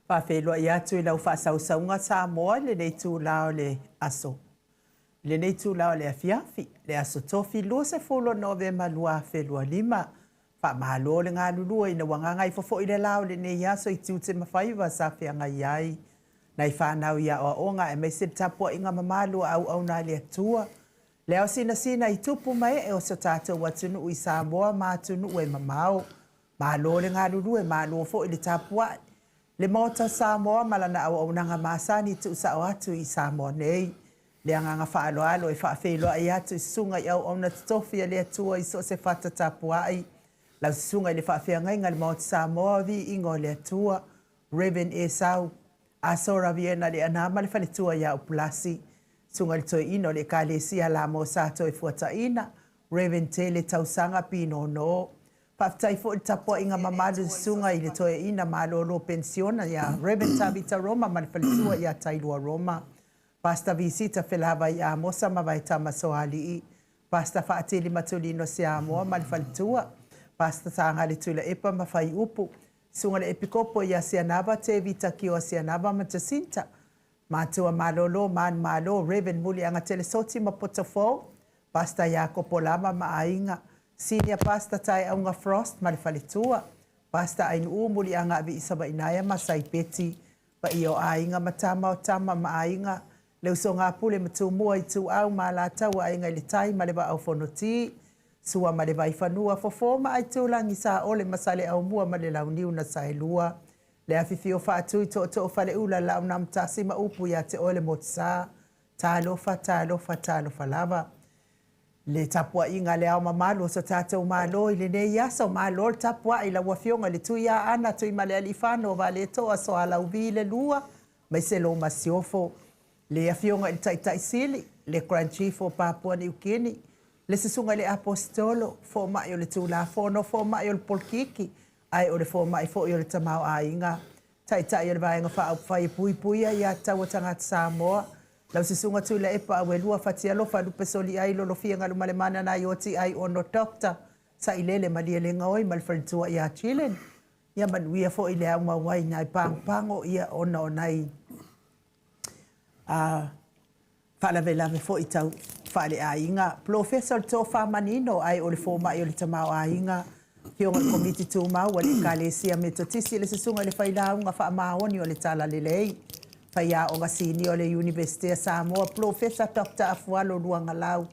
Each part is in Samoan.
Faafeiloai atu i lau faasausauga Samoa i lenei itula o le aso. I lenei itula o le afiafi, le aso Tofi 20 o Novema 2025. Faamalo le galulue ina ua gagaifo foi le la o lenei aso i tiute ma faiva sa feagai ai. Nai fanau i aoaoga aemaise le tapuaiga mamalu a auauna a le Atua. Le ao sinasina i tupu ma ee o si o tatou atunuu i Samoa ma atunuu e mamao. Malo le galulue, malo foi le tapuai. Le Maota o Samoa ma lana auaunaga masani tuusao atu i Samoa nei. Le agaga faaaloalo e faafeiloai atu i susuga i auauna totofi a le Atua i so o se fata tapuai. Lau susuga i le faafeagaiga i le Maota Samoa, viiga o le Atua. Rev. Esau Asora Viena Leaana ma le faletua ia Upulasi. Susuga i le Toeaina o le Ekalesia Lamo Sa Toefuataiina, Rev. Tele Tausaga Pinono. Faafetai foi i le tapuaiga mamalu i le Susuga i le Toeaina malolo penisiona ia Rev. Tavita Roma ma le faletua ia Tailua Roma. Pastor Visita Felavai Amosa ma Vaetama Soalii. Pastor Faatili Matulino Siamoa ma le faletua. Pastor Tagale Tuilaepa ma Faiupu. Susuga i le Epikopo ia Sianava Tevita Kioa Sianava ma Jacinta. Matua malolo manumalo Rev. Muliagatele Soti ma Potofou. Pastor Iakopo Lama ma aiga. Senior Pastor Taeauga Frost ma le faletua. Pastor Ainuu Muliaga Aviisavainaia ma Saipeti. Paia o aiga ma tama o tama ma aiga. Le usoga a Pule ma Tumua Ituau ma Alataua Aiga i le Tai ma le Vaa o Fonoti. Sua ma le Vaifanua, Fofo ma Aitulagi, Saole ma Saleaaumua ma le Launiu na Saelua. Le afifio o Faatui, Tootoo o Faleula, Laaunaamotasi ma upu ia te oe le Motusa. Talofa, talofa, talofa lava. Le tapuaiga a le Ao Mamalu o so tatou Malo i lenei aso, malo le tapuai i lau Afioga i le Tuiaana Tuimalealiifano Vaaletoa Sualauvi le Lua, aemaise lou Masiofo. Le Afioga i le Taitai Sili, le Grand Chief o Papua Niu Kini, le Susuga i le Aposetolo, Fomai o le Tulafono, Fomai o le Polokiki, ae o le Fomai foi o le Tamaoaiga, Taitai o le Vaega Faaupufai e Puipuia Aiatatau a Tagata Samoa, lau Susuga Tuilaepa Auelua Fatialofa Lupesoliai Lolofia Galumalemana Naioti Aiono Doctor Sailele Malielegaoi ma le faletua ia Chillen. Ia manuia foi le aumau ai nai pagopago ia ona o nai faalavelave foi tau faaleaiga. Polofesa o le Tofa Manino ae o le Fomai o le Tamaoaiga, Afioga i le Komiti Tumau a le Ekalesia Metotisi, le Susuga i le Failauga Faamaoni o le Talalelei, Faiaoga Sinia o le Iunivesite a Samoa, Polofesa Doctor Afualo Luagalau,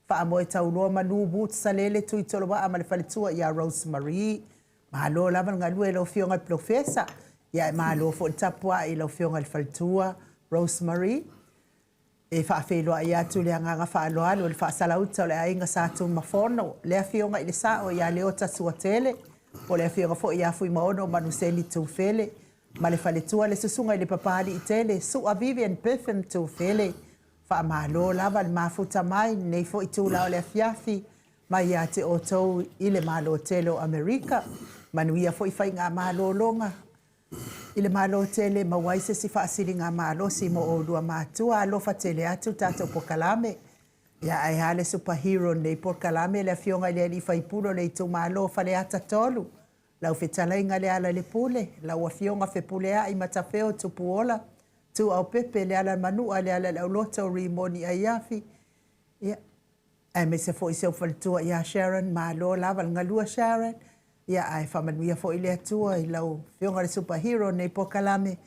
Faamoe Tauloa Manu Woods Salele Tuitoloaa ma le faletua ia Rose Marie. Malo lava le galue i lau Afioga i le Polofesa, ia e malo foi le tapuai i lau Afioga i le faletua Rose Marie. E faafeiloai atu le agaga faaaloalo i le faasalauta o le aiga Sa Tunumafono, le Afioga i le Sao ia Leota Suatele, po o le Afioga foi ia Fuimaono Manuseni Tufele, ma le faletua le Susuga i le Papaliitele Sua Vivian Bertham Tufele. Faamalo lava le mafuta mai i lenei foi itula o le afiafi mai ia te outou i le Malo tele o Amerika. Manuia foi faigamalologa i le Malo tele, maua ai se isi faasiligamalosi mo oulua matua. Alofa tele atu le tatou polokalame. Ia ae a le superhero o lenei polokalame, le Afioga i le Alii Faipule o le itumalo o Faleata 3, lau fetalaiga Lealailepule, lau Afioga Fepuleai Matafeo Tupuola, Tuuaupepe, Lealaimanua, Lealaileauloto, Rimoni Aiafi, ia, aemaise foi si ou faletua ia Sharon, malo lava le galua Sharon, ia ae faamanuia foi le Atua i lau Afioga i le superhero o lenei polokalame,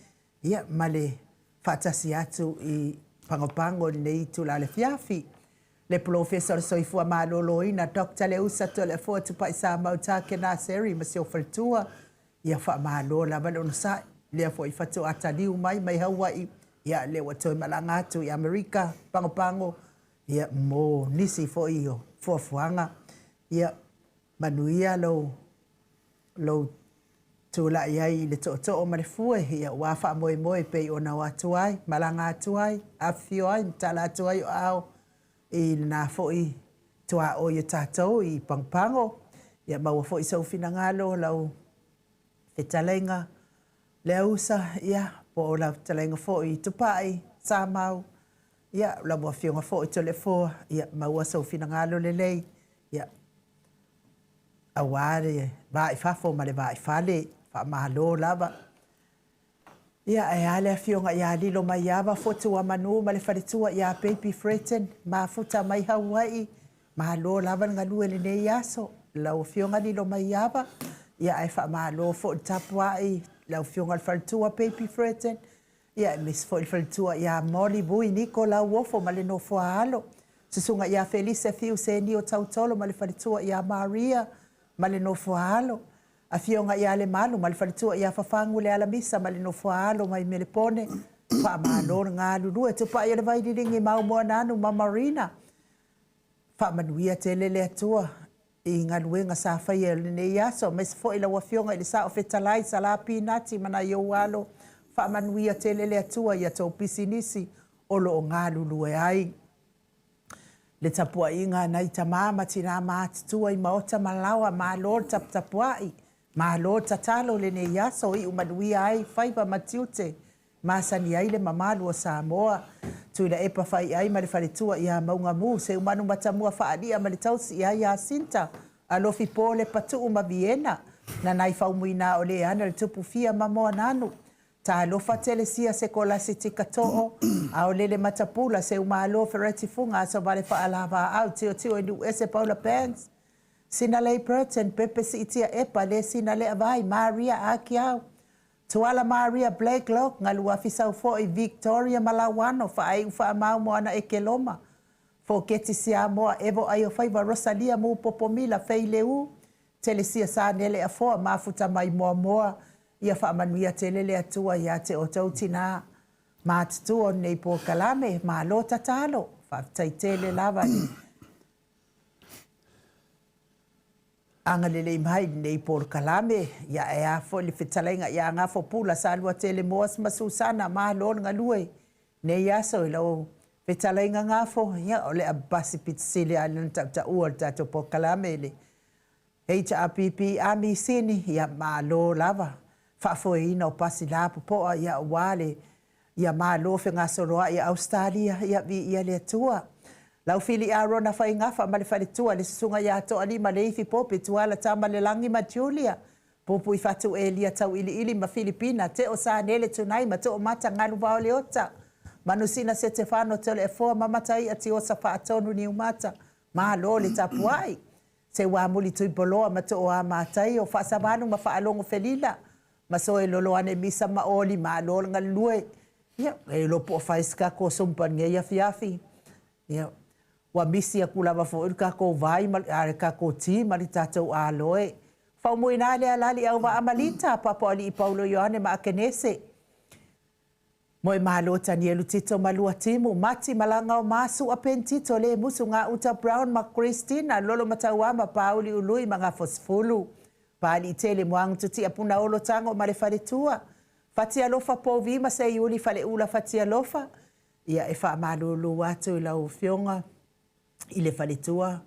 ia ma le faatasi atu i Pagopago i lenei itula o le afiafi. Le Polofesa o le Soifua Maloloina Doctor Leusa Toleafoa Tupaisamau Takena Seri ma si ou faletua, Ia faamalo lava le onosai, lea foi faatoa taliu mai mai Hawaii, ia lea ua toe malaga atu i Amerika, Pagopago, ia mo nisi foi o fuafuaga. Ia manuia lou lou tulai ai i le tootoo ma le fue, ia ua faamoemoe pei ona o atu ai, malaga atu ai, afifio ai ma tala atu ai o aao i lena foi tuaoi o tatou i Pagopago. Ia maua foi sou finagalo, lau fetalaiga Leausa, ia, po o lau fetalaiga foi Tupai, Samau, ia, lau afioga foi Toleafoa, ia, maua sou finagalo lelei, ia, aua le va i fafo ma le va i fale. Faamalo lava. Ia, ae a le afioga ia Lilomaiava Fotuamanu ma le faletua ia Baby Freton, mafuta mai Hawaii, malo lava le galue i lenei aso. Lau afioga Lilomaiava, ia ae faamalo foi le tapuai lau afioga i le faletua Baby Freton, ia aemaise foi le faletua ia Molly Vui Niko Lauofo ma le nofo a alo. Susuga ia Felise Fiu Senio Tautolo ma le faletua ia Maria ma le nofo a alo. Afioga ia Lemalu ma le faletua ia Fafagu Lealamisa ma le nofo a alo mai Melepone, faamalo le galulue. Tupai o le Vaililigi ma Moananu ma Marina, faamanuia tele le Atua i galuega sa faia i lenei aso, aemaise foi lau afioga i le Sao Fetalai Sala Pinati ma nai ou alo, faamanuia tele le Atua i a tou pisinisi o lo o galulue ai. Le tapuaiga a nai tamā ma tinā matutua i maota ma laoa, malo le taputapuai, malo le tatalo i lenei aso, iu manuia ai faiva ma tiute, masani ai le mamalu o Samoa. Tuilaepa Faiai ma le faletua ia Maugamu, Seumanu Matamua Faalia ma le tausi ia Iasinta, Alofi Po le Patuu ma Viena, Nanai Faumuina o le ana le tupu fia ma Moananu, Talofa Telesia Sekolasi Tika To'o, Aolele Matapula, Seumalo Fereti Fuga, Asovale Faalavaau, Tiotio i Nu'u Ese Paula Banks, Sinalei Burton, Pepe Siitia Epa, Le Sinalea Vai, Maria Akiau, Tuala Maria Blakelock, Galuafi Saufo'i, Victoria Malauano, Faaiu Faamau Moana Ekeloma, Foketi Siamoa, Evo Aiofaiva, Rosalia Mupopomila, Feileu, Telesia Sanele Afoa, Mafuta mai Moamoa, ia faamanuia tele le Atua ia te outou tinā matutua o lenei polokalame, malo tatalo, faafetai tele lava i agalelei mai i lenei polokalame. Ia ae a foi le fetalaiga ia Gafo Pula Saluatele Moas ma Susana, malo le galue nei aso i lau fetalaiga Gafo, ia o le abasi pitisili a lena tautaua le tatou polokalame i le HRPP a misini, ia malo lava faafoeina o pasi lapopoa, ia aua le ia malo fegasoloai i Ausetalia, ia viia le Atua. Lau Fili Arona Faigafa ma le faletua le susuga ia Toalima Leifi Pope Tuala Tamalelagi ma Julia, Pupui Fatu Elia Tauiliili ma Filipina, Teo Sanele Tunai ma Toomata Galuvao Leota, Manusina Setefano Toleafoa ma Mataia Tiosa Faatonu Niumata, malo le tapuai. Seuamuli Tuipoloa ma Tooa Mataio, Faasavalu ma Faalogo Felila, ma soe loloane misa ma oli, malo le galulue. Ia, e iloa po o fai se tatou sumpa i lenei afiafi. Ia, ua misi atu lava foi le tatou vai ma le tatou ti ma le tatou aloe. Faumuina le alali au vaa malita, Papaalii Paulo Ioane ma Akenese. Moemalo Tanielu Tito Malua Timu, Mati Malaga o Masu a Pentito le Musu Ngā Uta Brown ma Christina, Lolo Matauama Pauli Ului ma Ngafosifulu. Pali Tele Moangu Tutia Puna Olo Tango ma le Faletua. Fatialofa Povi ma Seiuli Faleula Fatialofa. Ia e faamalulu atu i lau afioga i le faletua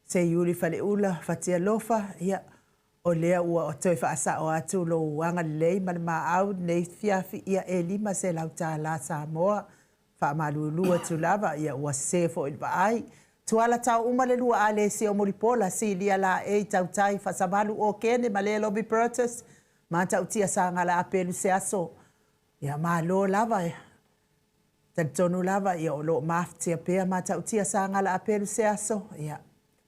Seiuli Faleula Fatialofa, ia o lea ua toe faasao atu lou agalelei ma le maau nei fiafi, ia e $500 Samoa. Faamalulu atu lava, ia ua sese foi i le vaai. Tuala tau uma le lua alesi o Mulipola, Silia la e tautai, Fasavalu o Kene ma le Lobi Brutus, Matautia Sagala Apelu se aso. Ia malo lava, talitonu lava, ia o loo mafatia pea Matautia Sagala Apelu se aso. Ia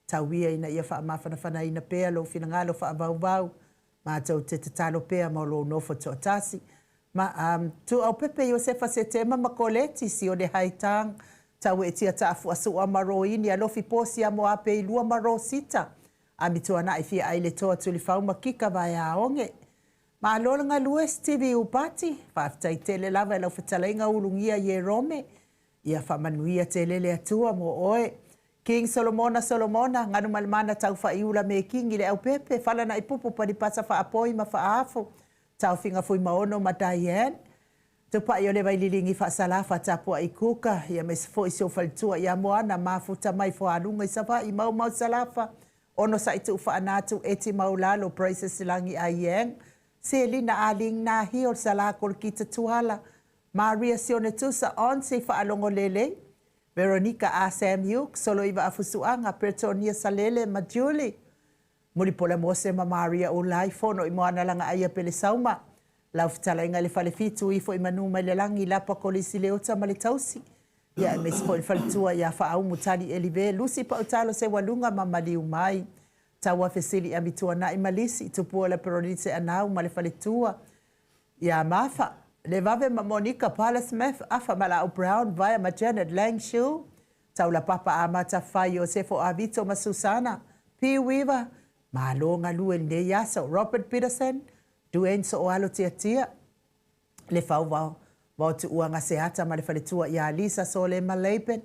tauia ina ia faamafanafanaina pea lou finagalo faavauvau, matou te tatalo pea ma lou nofo toatasi. Ma Tuuaupepe Iosefa Setema ma Koleti, Sione Haitang, Tauetia Taafuasua ma Roini, Alofi Posia mo Ape Ilua ma Rosita, Amituanai fia ai le toa tulifau ma Kika Vaeaoge. Malo le galue Stevie Upati, faafetai tele lava i lau fetalaiga ulugia Ierome, ia faamanuia tele le Atua mo oe. King Solomona Solomona, Galumalemana Taufaiula me Kingi le Aupepe, Falana Ipupu Panipasa Faapoi ma Faafo, Taufiga Fuimaono ma Diane, Tupai o le Vaililigi Faasalafa Tapuai Kuka, ia aemaise foi si ou faletua ia Moana mafuta mai Foaluga i Savaii Maumau Salafa, ono sa'i tuufaanatu Eti Maulalo Praises Lagi Aieng, Selina Aling Nahi o le Sala Kolokita Tuala, Maria Sione Tusa Onsi Faalogo Lelei, Veronica A. Sam Hugh, Soloiva Afusuaga, Pertonia Salele ma Julie, Mulipola Mose ma Maria Ulai, Fono i Moana Lagaia Pele Sauma, Lau fetalaiga i le Falefitu, ifo i manu mai le lagi, Lapa Kolisi Leota ma le tausi. Ia aemaise foi le faletua ia Faaumu Tali Elive, Lusi Pautalo Seualuga ma maliu mai. Taua Fesili Amituanai ma Lisi, Tupuola Peronise Anau ma le faletua ia Mafa, Levave ma Monica Paula Smith, Afa Malaau Brown, Vaea ma Janet Lang Shu, Taulapapa Amata Fai, Iosefo Avito ma Susana, P. Weaver, malo galue i lenei aso, Robert Peterson, Duane Sooalo Tiatia, Le Fauvao Vaotuua Gaseata ma le faletua ia Lisa Sole ma Laban,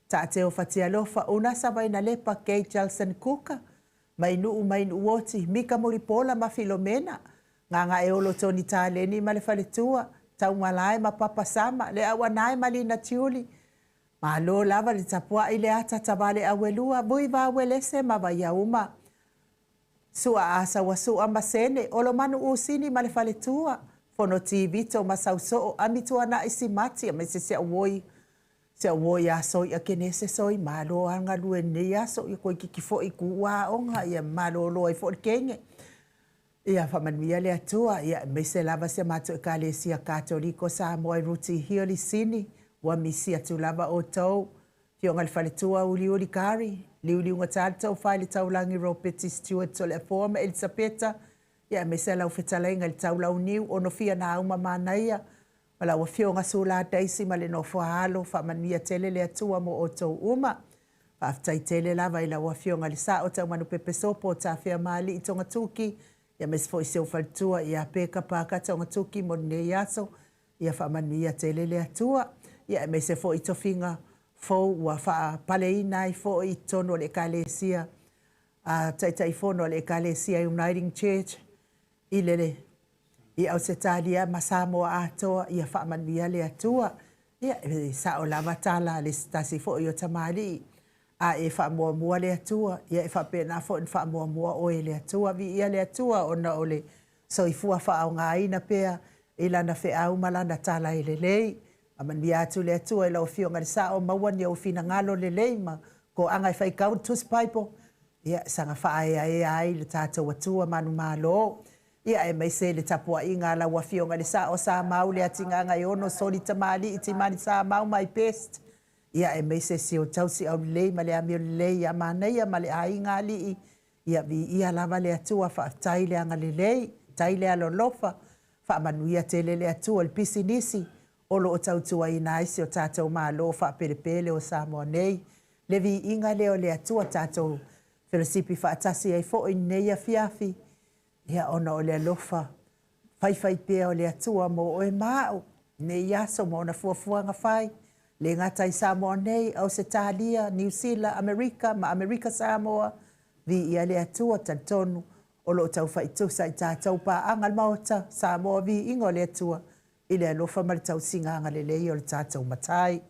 Taateo Fatialofa, Unasa Vainalepa, Kay Jelson Kuka, Mainuu Mainuuoti, Mika Mulipola ma Filomena, Gagaeolo Toni Taleni ma le faletua, Taumalae ma Papa Sama, Le Auanae ma Lina Tiuli, malo lava le tapuai le ata tavale auelua, Vui Vauelese ma Vaiauma, Sua Asa ua Sua ma Sene, Olomanu Usini ma le faletua, Fonoti Vito ma Sausoo, Amituanai Simati aemaise si au oi, si au oi ia Soia Kenese Soi, malo lava galue i lenei aso, ia koe kiki foi ku aoga, ia malolo ai foi le kege. Ia faamanuia le Atua, ia aemaise lava si a matou Ekalesia Katoliko Samoa i Ruti Hill i Sini, ua misi atu lava outou. Afioga i le Faletua Uliuli Kari, Liuliugata le Tofa i le Taulagi Ropeti Stewart Toleafoa ma Elisapeta, ia aemaise lau fetalaiga i le Taulauniu Onofia Nauma Manaia, ma lau Afioga Sula Daisy ma le nofo a alo, faamanuia tele le Atua mo outou uma. Faafetai tele lava i lau Afioga i le Sao Taumanupepe Sopo o Tafea ma Alii Togatuki, ia aemaise foi si ou faletua ia Peka Paka Togatuki mo lenei aso, ia faamanuia tele le Atua. Ia aemaise foi tofiga fou ua faapaleina ai foi i totonu o le Ekalesia a Taitaifono a le Ekalesia Uniting Church i le i Ausetalia ma Samoa atoa, ia faamanuia le Atua. Ia, e sao lava tala a le tasi foi o tamalii, a e faamuamua le Atua, ia e faapena foi ona faamuamua oe e le Atua. Viia le Atua ona o le soifua faaaogaina pea i lana feau ma lana tala e lelei. Faamanuia atu le Atua i lau Afioga i le Sao, maua ni ou finagalo lelei ma toaga e faitau le Tusi Bible, ia saga faaeaea ai le tatou Atua manumalo. Ia aemaise le tapuaiga a lau Afioga i le Sao Samau le Atigaga e ono Soli Tamalii Timani Samau my best. Ia aemaise si ou tausi aulelei ma le amio lelei ia Manaia ma le aiga alii. Ia viia lava le Atua, faafetai le agalelei, tai le alolofa, faamanuia tele le Atua i le pisinisi o lo o tautuaina ai si o tatou Malo faapelepele o Samoa nei. Le viiga lea o le Atua tatou felosipi faatasi ai foi i lenei afiafi, ia ona o le alofa faifaipea o le Atua mo oe ma au, lenei aso ma ona fuafuaga fai, le gata i Samoa nei, Ausetalia, Niu Sila, Amerika ma Amerika Samoa, viia le Atua, talitonu o lo o taufaitusa i tatou paaga le Maota, Samoa viiga o le Atua, i le alofa ma le tausiga agalelei o le tatou Matai.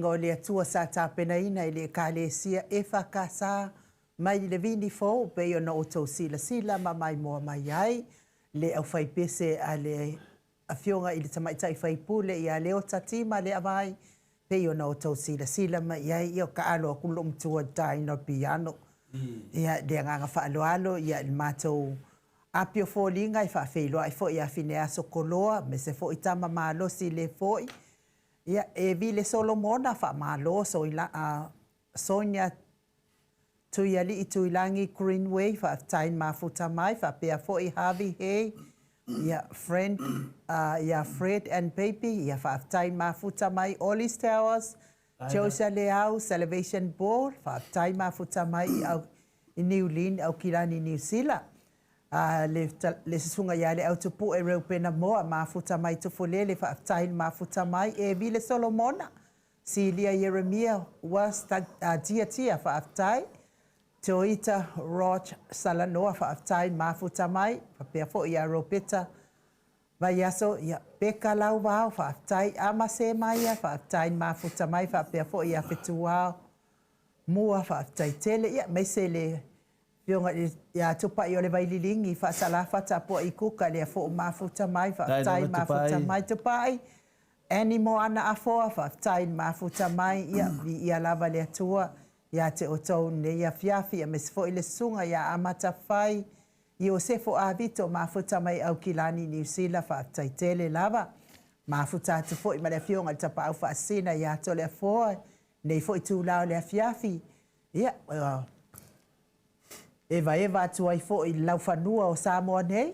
Aiga o le Atua sa tapenaina e le Ekalesia EFKS mai le vini fou pei ona outou silasila ma maimoa mai ai le aufaipese a le Afioga i le Tamaitai Faipule ia Leota Tima Leavai pei ona outou silasila mai i ai. Ia, taalo atu lou matua i le taina o le piano. Ia, le agaga faaaloalo, ia, i le matou api o foliga e faafeiloai foi ia Fineaso Koloa, aemaise foi tama malosi le foi. Ia, e Vile Solomona, faamalo, Sonia Tuialii Tuilagi Greenway, faafetai mafuta mai, faapea foi Harvey Hay, ia, friend, ia Fred and Baby, ia faafetai mafuta mai, Ollie's Towers, Josia Leau, Salvation Ball, faafetai mafuta mai i, au, i Niulin, Aukilani, Niu Sila. Le susuga ia le Autupu'e Reupena Moa, mafuta mai Tufulele, faafetai le mafuta mai. E Vile Solomona, Silia Ieremia, ua tia tia, faafetai. Toita Roch Salanoa, faafetai mafuta mai, faapea foi ia Ropeta Vaiaso, ia Peka Lauvao, faafetai. Ama Semaia, faafetai mafuta mai, faapea foi ia Fetuao Mua, faafetai tele. Ia, aemaise le Afioga ia Tupai o le Vaililigi, Faasalafa Tapuai Kuka, lea foi mafuta mai, faafetai mafuta mai Tupai. Annie Moana Afoa, faafetai mafuta mai, ia viia lava le Atua ia te outou nei afiafi, aemaise foi le susuga ia Amata Fai Iosefo Avito, mafuta mai Aukilani, Niu Sila, faafetai tele lava. Mafuta atu foi ma le afioga i le Tapaau Faasisina ia Toleafoa, nei foi itula o le afiafi, ia, evaeva atu ai foi i le laufanua o Samoa nei.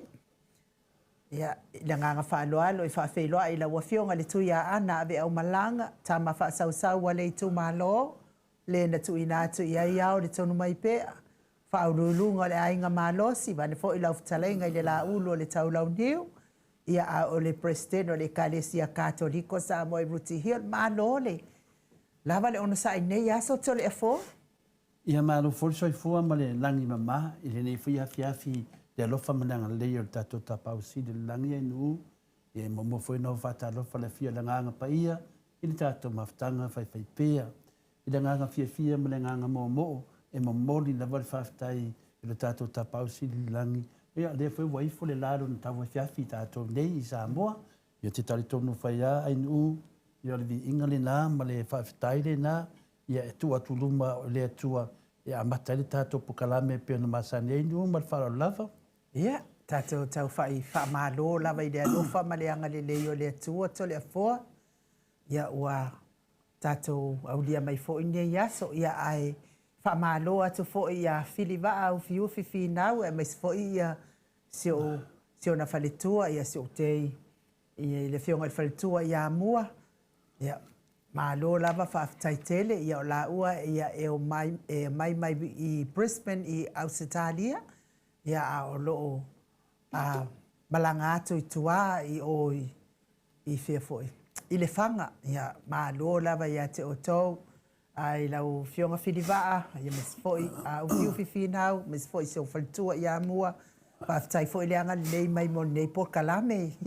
Ia, i le agaga faaaloalo e faafeiloai i lau Afioga i le Tuiaana Aveaumalaga, tama faasausau a le itumalo, le na tuuina atu i ai ao le tonu mai pea, faauluuluga o le aiga malosi, vaeane foi lau fetalaiga i le Laulu o le Taulauniu, ia, a o le Peresetene o le Ekalesia Katoliko Samoa i Rooty Hill. Malo le lava le onosai i lenei aso Toleafoa. Ia malo foi le soifua ma le lagi mama i lenei foi afiafi le alofa ma le agalelei o le tatou Tapaau Sili i le lagi ae nuu. Ia e muamua foi ona ou faatalofa i le afio o le Agaga Paia i le tatou mafutaga faifaipea. I le agaga fiafia ma le agaga moomoo e momoli lava le faafetai i lo tatou Tapaau Sili i le lagi. Ia o lea foi ua ifo le la lona tauafiafi i tatou nei i Samoa. Ia ou te talitonu fai lava Ainuu, ia o le viiga lena ma le faafetai lena, ia e tuu atu i luma o le Atua e amata ai le tatou polokalame e pei ona masani ai Nuu ma le faaaloalo lava. Ia, tatou taufai faamalo lava i le alofa ma le agalelei o le Atua Toleafoa. Ia, ua tatou aulia mai foi lenei aso. Ia, ae faamalo atu foi ia Filivaa Ufiufi Finau, aemaise foi ia si ou si ona faletua, ia si ou tei i le afioga i le faletua ia Mua. Ia, malo lava, faafetai tele. Ia, o laua ia e omai e aumai mai i Brisbane i Ausetalia, ia, a o lo o malaga atu i tua i o i fea foi i Lefaga. Ia, malo lava ia te outou i lau Afioga Filivaa, ia aemaise foi Ufiufi Finau, aemaise foi si ou faletua ia Mua. Faafetai foi le agalelei mai mo lenei polokalame.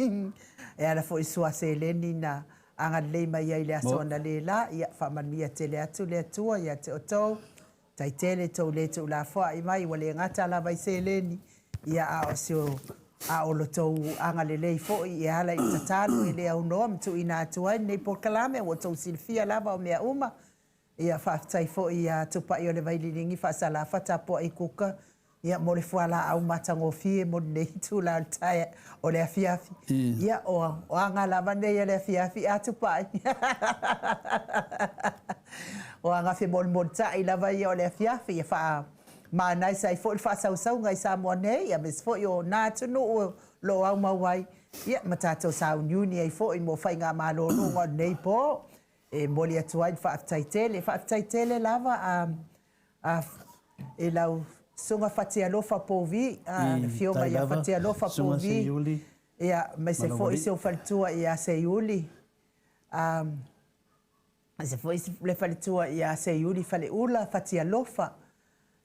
E ala foi i sua seleni na agalelei mai ai i le aso analeila. Ia, faamanuia tele atu le Atua ia te outou. Tai tele tou le tuulafoai mai, ua le gata lava i seleni, ia, a o si a o lo tou agalelei foi e ala i le tatalo e le aunoa ma tuuina atu ai lenei polokalame, ua outou silafia lava o mea uma. Ia, faafetai foi ia Tupai o le Vaililigi Faasalafa Tapuai Kuka, ia, mo le fualaau matagofie mo lenei itula o le tae o le afiafi. Ia, o aga lava nei a le afiafi a Tupai. O aga femolimolitai lava ia o le afiafi, ia faamanaisa ai foi le faasausauga i Samoa nei, aemaise foi o na atunuu o lo o aumau ai, ia, ma tatou sauniuni ai foi mo faigamalologa o lenei po. E momoli atu ai le faafetai tele. Faafetai tele lava i lau Susuga Fatialofa Povi, le Afioga ia Fatialofa Povi, ia, aemaise foi si ou faletua ia Seiuli, aemaise foi le faletua ia Seiuli Faleula Fatialofa,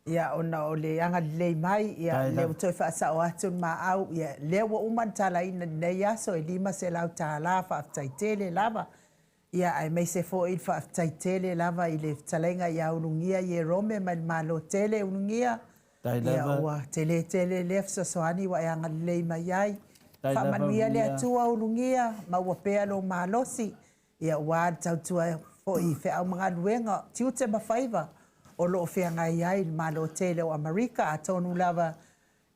ia, ona o le agalelei mai, ia, lea ua toe faasao atu le maau, ia, lea ua uma ona talaina i lenei aso e $500, faafetai tele lava. Ia, aemaise foi le faafetai tele lava i le fetalaiga ia Ulugia Ierome mai le Malo tele Ulugia. Ia, ua tele tele lea fesoasoani ua e agalelei mai ai. Faamanuia le Atua Ulugia, maua pea lou malosi, ia aua le tautua foi i feau ma galuega, tiute ma faiva o lo o feagai ai le Malo tele o Amerika. Atonu lava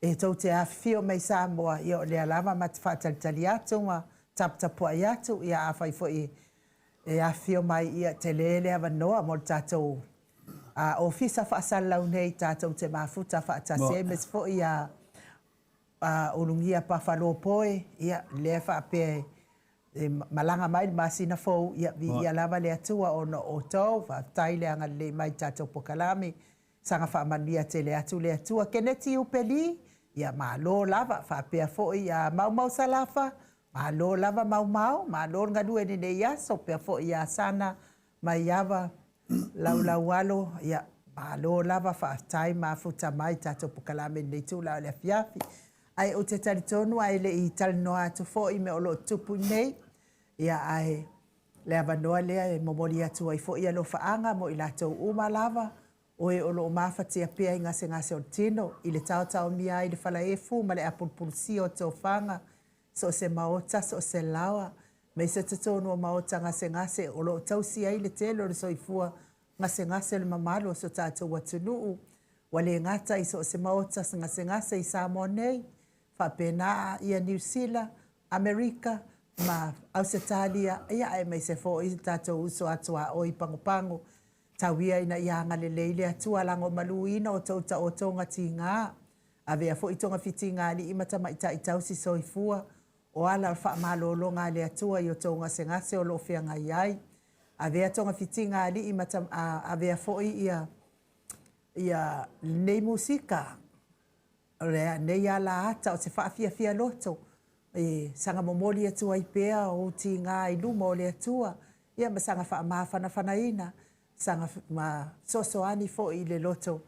e tou te afifio mai Samoa, ia o lea lava ma te faatalitali atu ma taputapuai atu, ia afai foi e afifio mai, ia tele le avanoa mo le tatou ofisa faasalalau nei tatou te mafuta faatasi ai, aemaise foi ia Ulugia Pafalopoe, ia lea faapea e malaga mai le masina fou, ia viia lava le Atua ona o outou. Faafetai le agalelei mai i tatou pokalame. Saga faamanuia tele atu le Atua. Keneti Upeli, ia malo lava, faapea foi ia Maumau Salafa, malo lava Maumau, malo le galue i lenei aso, faapea foi ia Sana Maiava Laulaualo, ia malo lava, faafetai mafuta mai tatou pokalame i lenei itula o le afiafi. Ae ou te talitonu ae le i talanoa atu foi i mea o lo o tutupu nei, ia ae le avanoa lea e momoli atu ai foi alofaaga mo i latou uma lava o e o lo o mafatia pea i gasegase o le tino, i le taotaomia ai i le falaefu ma le apulupulusia o tofaga, so o se maota, so o se laoa, aemaise totonu o maota gasegase o lo o tausi ai le tele o le soifua gasegase o le mamalu o so tatou atunuu, ua le gata i so o se maota gasegase i Samoa nei, faapena ia Niu Sila, Amerika ma Ausetalia, ia aemaise foi le tatou uso a tuaoi pagopago. Tau ia ina ia agalelei le Atua lagomaluina o tou taotoga tiga. Avea foi togafitiga alii ma tamaitai tausi soifua, o ala o le faamalologa a le Atua i o tou gasegase o lo o feagai ai. Avea togafitiga alii ma avea foi ia ia lenei musika, o lenei alaata o se faafiafia loto e saga momoli atu ai pea ou tiga i luma o le Atua, ia ma saga faamafanafanaina, saga fesoasoani foi i le loto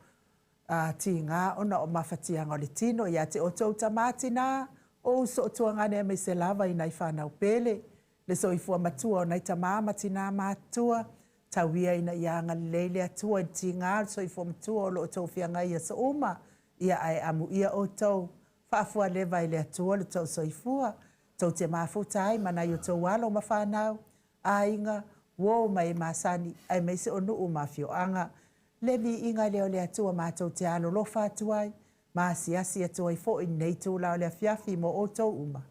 tiga ona o mafatiaga o le tino. Ia te outou tama tina, o uso o tuagane aemaise lava i nai fanau pele, le soifua matua o nai tama ma tina matutua, tau ia ina ia agalelei le Atua i le tiga o le soifua matua o lo o outou feagai i aso uma, ia ae amuia outou, faafualeva e le Atua lo tou soifua, tou te mafuta ai ma nai o outou alo ma fanau, aiga, uo ma e masani, aemaise o nuu ma afioaga. Le viiga lea o le Atua matou te alolofa atu ai, ma asiasi atu ai foi i lenei itula o le afiafi mo outou uma.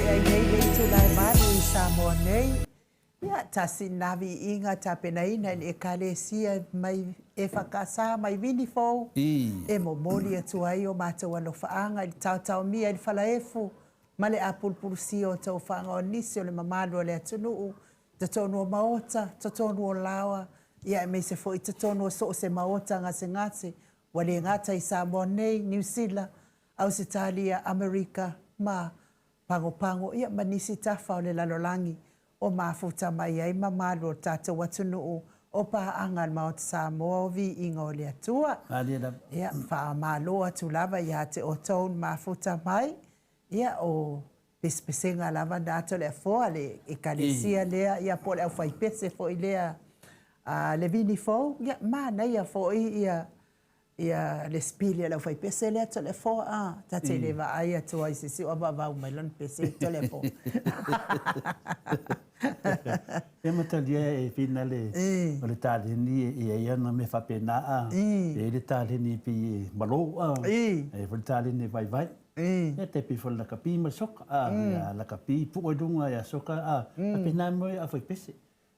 tea ai nei le itula e 8 i Samoa nei. Ia, tasi lena viiga tapenaina e le Ekalesia mai EFKS mai Winifou e momoli atu ai o matou alofaaga i le taotaomia i le falaefu ma le apulupulusia o taufaga o nisi o le mamalu o le atunuu, totonu o maota, totonu o laoa, ia aemaise foi totonu o so o se maota gasegase ua le gata i Samoa nei, Niu Sila, Ausetalia, Amerika ma Pagopago, ia ma nisi tafa o le lalolagi o mafuta mai ai mamalu o le tatou atunuu o paaga a le Maota Samoa o Viiga o le Atua. Malie lava. Ia, faamalo atu lava ia te outou na mafuta mai, ia o pesepesega lava na Toleafoa le Ekalesia lea, ia po o le aufaipese foi lea a le Vini Fou, ia manaia foi ia ia le sipili a le aufaipese lea Toleafoa a, ta te le vaai atu ai i se isi o avavau mai lana pese Toleafoa. Ia matalia e whina le, o le taleni e i ai ana mea faapena a, e i ai le taleni pei e malo a, e i ai foi le taleni e vaivai. Ia tai pei foi o le lakapi ma le soka a, ia lakapi pue i luga ia soka a, faapena mo le aufaipese.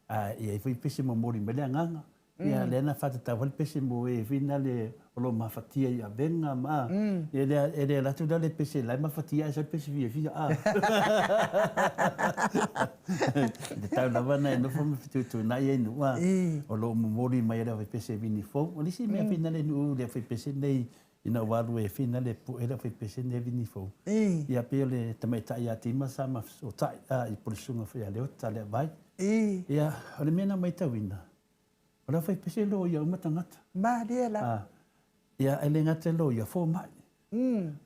A i ai foi pese momoli mai le agaga. Ia lea na faatatau ai le pese mo e foi nale o lo o mafatia i avega ma e le e le alu atu la le pese la e mafatia ae sau le pese fiafia a. E tatau lava ona e nofo ma fetuutuunai ai nuu a o lo o momoli mai e le aufaipese vini fou. O le isi mea foi nale nuu le aufaipese nei ina ua alu e finale pue le aufaipese nei vini fou. Ia pei o le tamaitai ia Tima sa ma fesootai a i Polesuga foi ia Leota Leavai. Ia o le mea na maitauina, o le aufaipese loia uma tagata. Malie la. Ia e le gata i loia, fomai.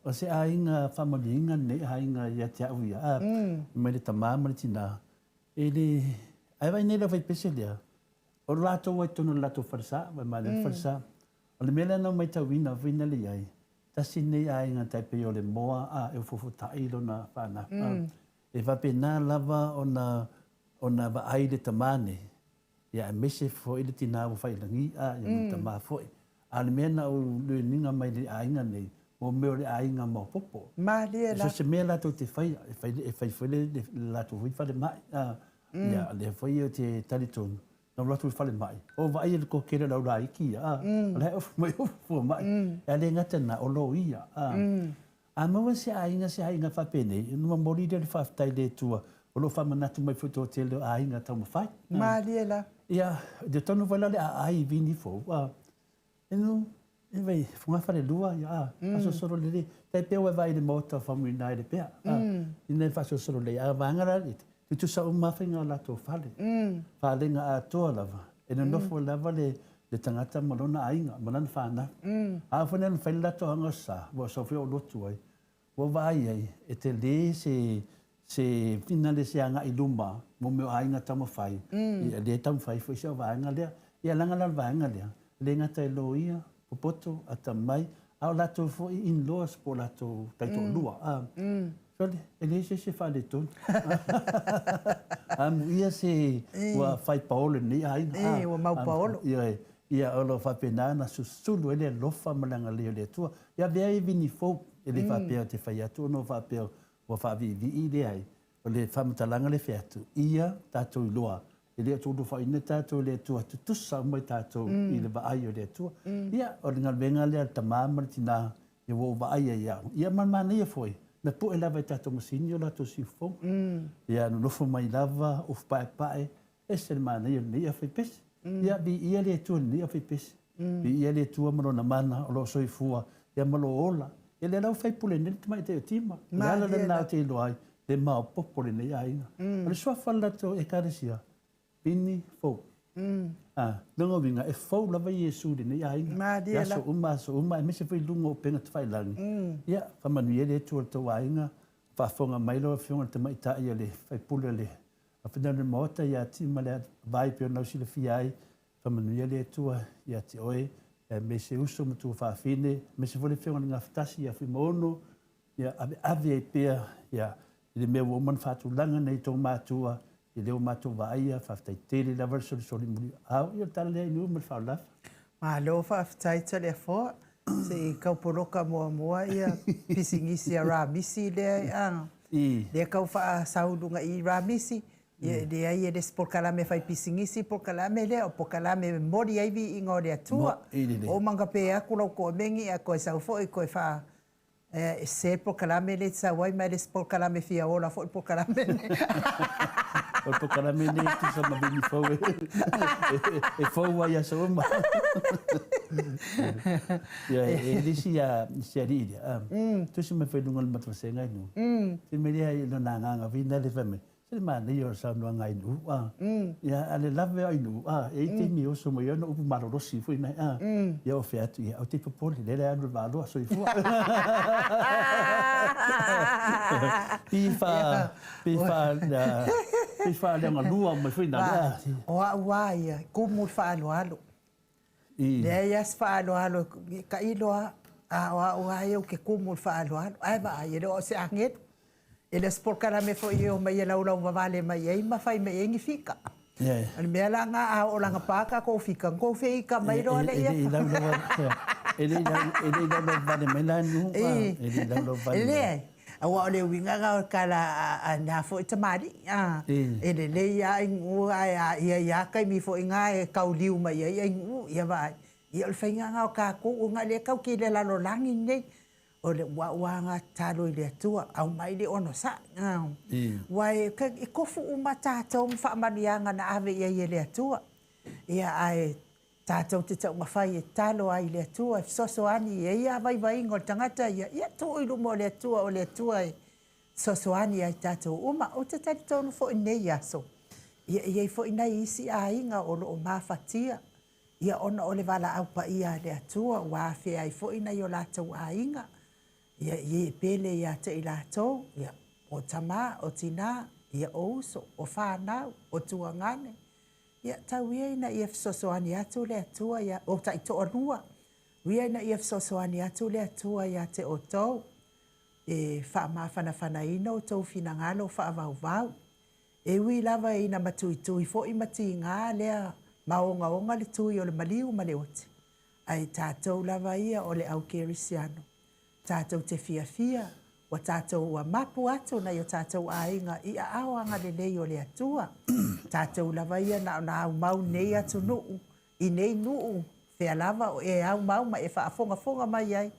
O se aiga faamanuiaina lenei aiga ia te au ia, a, mai le tama ma le tina, e le, ae vaai nei le aufaipese lea, o latou ai totonu o le latou falesa, ma le falesa. O le mea lea na ou matauina foi na le ai, tasi lenei aiga tai pei o le moa a e ofofotai lona fanau. E faapena lava ona ona vaai le tama nei, ia aemaise foi le tina ua faiilagi a, ia ma le tama foi. A o le mea na ou learning mai le aiga nei, mo mea o le aiga maopopo. Malie la. So se mea latou te faia, e fai, e fai foi le latou foi falemai a, ia lea foi ou te talitonu, Na alu atu i le falemai, o vaai e le toatele o le au laiti ia, a, o la e ofu mai ofu fuamai. E le gata i lena, o loia, a. A maua se aiga, se aiga faapenei, ona momoli lea o le faafetai i le Atua, o lo o faamanatu mai foi toatele o aiga taumafai. Malie la. Ia, e tonu foi la le aai i vini fou, a. Inu, e vai, fogafalelua, ia, a, faasolosolo lelei. Tai pea ua e vaai i le maota o Faumuina i Lepea, a, ina ia faasolosolo lelei. A o vaega la, e tutusa uma lava faiga o latou fale. Falega atoa lava, e nonofo lava le, le tagata ma lona aiga, ma lana fanau. A oo foi la ina fai le latou agasā, ua sau foi ou lotu ai, Ua vaai ai, e tele se se finale se agai i luma mo mea o aiga taumafai, ia lea e taumafai foi si au vaega lea. Ia leaga la le vaega lea, e le gata i loia, popoto, atamai, a o latou foi in-laws po o latou taitoalua. Sole, e leai se isi e faaletonu. Amuia se ua fai paolo i lenei aiga. Ua mau paolo. Ioe, ia o lo o faapena ona susulu ai le alofa ma le agalelei o le Atua. Ia avea ai vini fou, e le faapea ou te fai atu ona ua faapea ua faaviivii, leai. O le faamatalaga lea e fai atu, ia tatou iloa, e le o tuulofaina tatou e le Atua, tutusa uma i tatou i le vaai o le Atua. Ia, o le galuega lea a le tama ma le tina, ia ua ou vaai ai au. Ia ma le manaia foi, na pue lava e tatou masini o latou siufofoga. Ia nonofo mai lava, ufu paepae, Ese le manaia o lenei aufaipese. Ia, viia le Atua i lenei aufaipese. Viia le Atua ma Lona mana o lo o soifua, ia ma lou ola. Ia lea la ua faipule nei le tamaitai o Tima. O le ala lena ou te iloa ai le maopoopo o lenei aiga. O le suafa o le latou Ekalesia, Vini Fou. A, lona uiga, e fou lava Iesu i lenei aiga. I aso uma, aso uma, aemaise foi i luga o upega tafailagi. Ia, faamanuia le Atua i le tou aiga. Faafofoga mai lau Afioga i le tamaitai o le faipule o le Afina le Maota ia Tima le vai pei ona silafia ai, faamanuia le Atua ia te oe, aemaise uso ma tuafafine, aemaise foi le Afioga i le Gafatasi ia Fuimaono, ia aveave ai pea ia i le mea ua uma ona faatulaga nei tou matua, i lea ua matou vaaia, faafetai tele lava le solisoli muliau. Ia o le tala lea i nuu ma le faaolava. Malo faafetai Toleafoa. Se i tau poloka muamua ia pisinisi a Ramisi lea. Lea tau faasau i luga i i Ramisi, ia e leai e le o se polokalame fai pisinisi le polokalame lea, o le polokalame e momoli ai viiga o le Atua. Ua uma ona pe atu lau toamegi ae toe sau foi toe faa E sese le polokalame lea e te sau ai, ma e le o se polokalame fia ola foi le polokalame lenei. O le polokalame lenei e tusa ma vili fou e fou lava i aso uma. Ia, e le isi si alii lea, tusi mai foi i luga o le matou vasega i luga. Se mea lea i lona agaga foi lea fai mai, se le manaia o le saunoaga a Ainuu, a. Ia, a le lave o Ainuu, a, e i ai taimi e oso mai ai ona upu malolosi foi na, a. Ia ou fai atu, ia, aua te popole, lele e alu le vaa loa, soifua. Pi fa, pi fa, pi faaleagalua mai foi na lea. O au lava ia, e kumu i le faaaloalo. Leai lava se faaaloalo e tailo lava, a o au lava ia ou te kumu i le faaaloalo. Ae vaai, e le o au o se agelu. E le o se polokalame foi e omai e laulauvavale mai ai ma fai mai ai ni fika. O le mea la lena, a oo lagapa tatou fika, ona outou feita mai loa lea. E le i laulauvavale mai la Nu'u, e le i laulauvavale mai. E leai, aua o le uiga lena o le tala a na foi tamalii, e lelei lava Nu'u ae a i ai lava taimi foi na e tauliu mai ai Nu'u, ia vaai. Ia o le faiga lena o tatou, ona o lea tatou te i le lalolagi lenei. O le ua lava tatalo i le Atua, aumai le onosai. Aua e tofu uma tatou ma faamanuiaga na ave i ai e le Atua. Ia, ae tatou te taumafai e tatalo ai i le Atua e fesoasoani, e i ai lava vaivaiga o le tagata ia, ia tuu i luma o le Atua, o le Atua e fesoasoani ia i tatou uma. Ou te talitonu foi i lenei aso, ia e i ai foi nai isi aiga o lo o mafatia, ia ona o le valaau paia a le Atua ua afea ai foi nai o latou aiga, ia e pele ia te i latou, ia o tama, o tina, ia o uso, o fanau, o tuagane, ia tau ia ina ia fesoasoani atu le Atua ia, o taitoalua, ia ina ia fesoasoani atu le Atua ia te outou, e faamafanafanaina outou finagalo faavauvau. E ui lava ina matuitui foi ma tiga lea ma ogaoga le tui o le maliu ma le oti, ae tatou lava ia o le au kerisiano, tatou te fiafia ua tatou ua mapu atu nai o tatou aiga i aao agalelei o le Atua. Tatou lava ia na ona aumau nei atunuu i nei nuu, fea lava o e aumau ma e faafogafoga mai ai,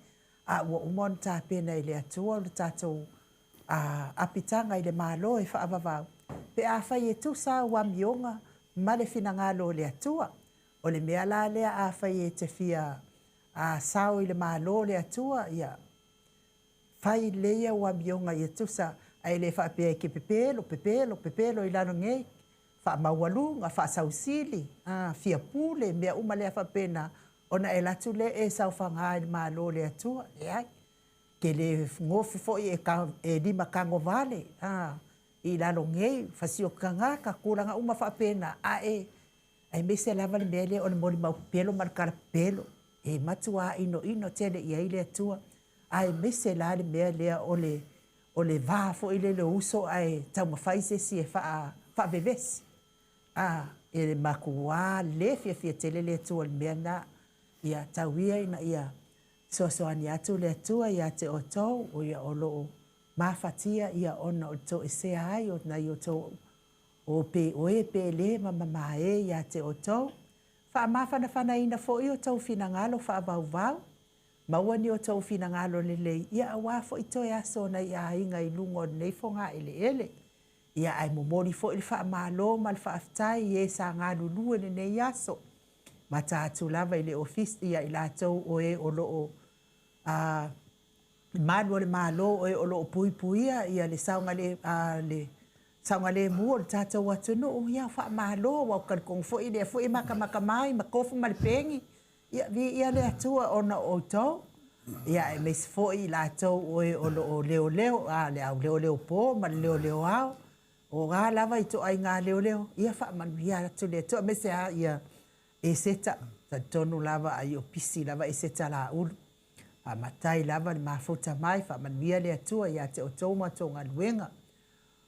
a ua uma ona tapena e le Atua lo tatou apitaga i le Malo e faavavau, pe afai e tusa au amioga ma le finagalo o le Atua. O le mea la lea afai e te fia sao i le Malo o le Atua, ia fai lelei au amioga ia tusa, ae le faapea e te pepelo, pepelo, pepelo i lalo nei, faamaualuga, faasausili, fia pule, mea uma lea faapena, ona e alu atu lea e saofaga i le Malo o le Atua. Leai. Ke le gofu foi e ka e limatagovale a i lalo nei, fasioti tagata, tulaga uma faapena, ae aemaise lava le mea lea o le molimau pepelo ma le tala pepelo, e matuā inoino tele i ai le Atua, aemaise la le mea lea o le o le va foi lele o uso ae taumafai se isi e faa faavevesi. A e matuā le fiafia tele le Atua i le mea lena. Ia tau ia ina ia Fesoasoani atu le Atua ia te outou, o ia o lo o mafatia ia ona o le toesea ai o nai outou o pe o e pele ma mamae ia te outou. Faamafanafanaina foi outou finagalo faavauvau, maua ni outou finagalo lelei ia aua foi toe aso o nai aiga i luga o lenei fogaeleele. Ia ae momoli foi le faamalo ma le faafetai i e sa galulue lenei aso. Mata atu lava i le Ofisa ia i latou o e o lo o a malu o le Malo o e o lo o puipuia ia le saogale a le saogalemu o le tatou atunuu, ia faamalo aua ou te talitonu foi lea foi e matamata mai ma tofu ma le peni, ia viia le Atua ona o outou. Ia aemaise foi i latou o e o lo o leoleo, a le au leoleo po ma le leoleo ao, O a lava ituaiga leoleo, ia faamanuia atu le Atua, aemaise lava ia Eseta, talitonu lava ai o pisi lava Eseta Laulu. Faamatai lava le mafuta mai, faamanuia le Atua ia te outou ma outou galuega.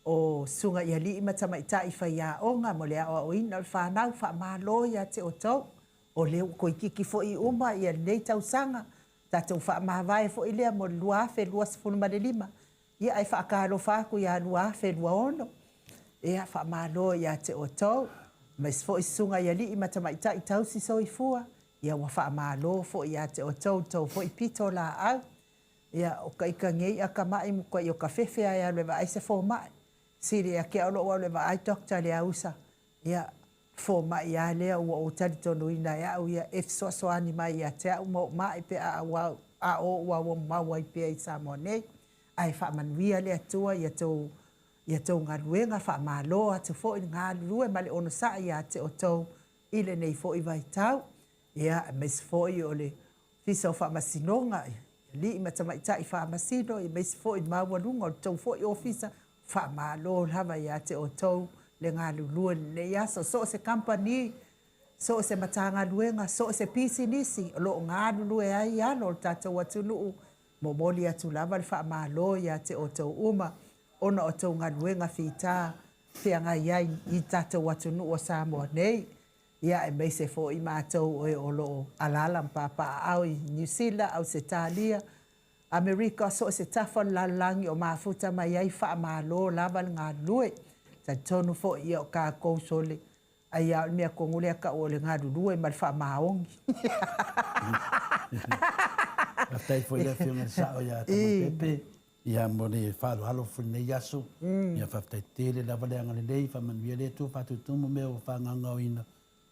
O susuga i alii ma tamaitai faiaoga mo le aoaoina o le fanau, faamalo ia te outou. O lea ua toeitiiti foi uma ia lenei tausaga, tatou faamavae foi lea mo le 2025. Ia ae faatalofa atu ia 2026. Ia faamalo ia te outou, aemaise foi susuga i alii ma tamaitai tausi soifua, ia ua faamalo foi ia te outou le tou foi pito laau. Ia o ka ita nei atamai matuai o ta fefe lava e alu e vaai se fomai. Sili ia te au lou alu e vaai doctor Leausa, ia fomai lava lea ua ou talitonuina e au ia e fesoasoani mai ia te au ma ou mai pe a a o ou auamau ai pea i Samoa nei. Ae faamanuia le Atua i a tou i a tou galuega, faamalo atu foi le galulue ma le onosai ia te outou i lenei foi vaitau. Ia, aemaise foi o le Ofisa o Faamasinoga, i alii ma tamaitai faamasino, aemaise foi le maualuga o le tou foi ofisa, faamalo lava ia te outou le galulue i lenei aso. So o se kamupani, so o se Matagaluega, so o se pisinisi o lo o galulue ai alo o le tatou atunuu, momoli atu lava le faamalo ia te outou uma ona o tou galuega fita feagai ai i le tatou atunuu o Samoa nei. Ia aemaise foi matou e o lo o alaala ma papaaao i Niu Sila, Ausetalia, Amerika, so o se tafa o le lalolagi o mafuta mai ai, faamalo lava le galulue. Talitonu foi ia o tatou sole ai lava o le mea tonu lea tau o le galulue ma le faamaoni. Faafetai foi i le Afioga i le Sao ia Tamapepe ia mo le faaaloalo foi i lenei aso. Ia faafetai tele lava le agalelei, faamanuia le Atua faatutumu mea ua faagaogaoina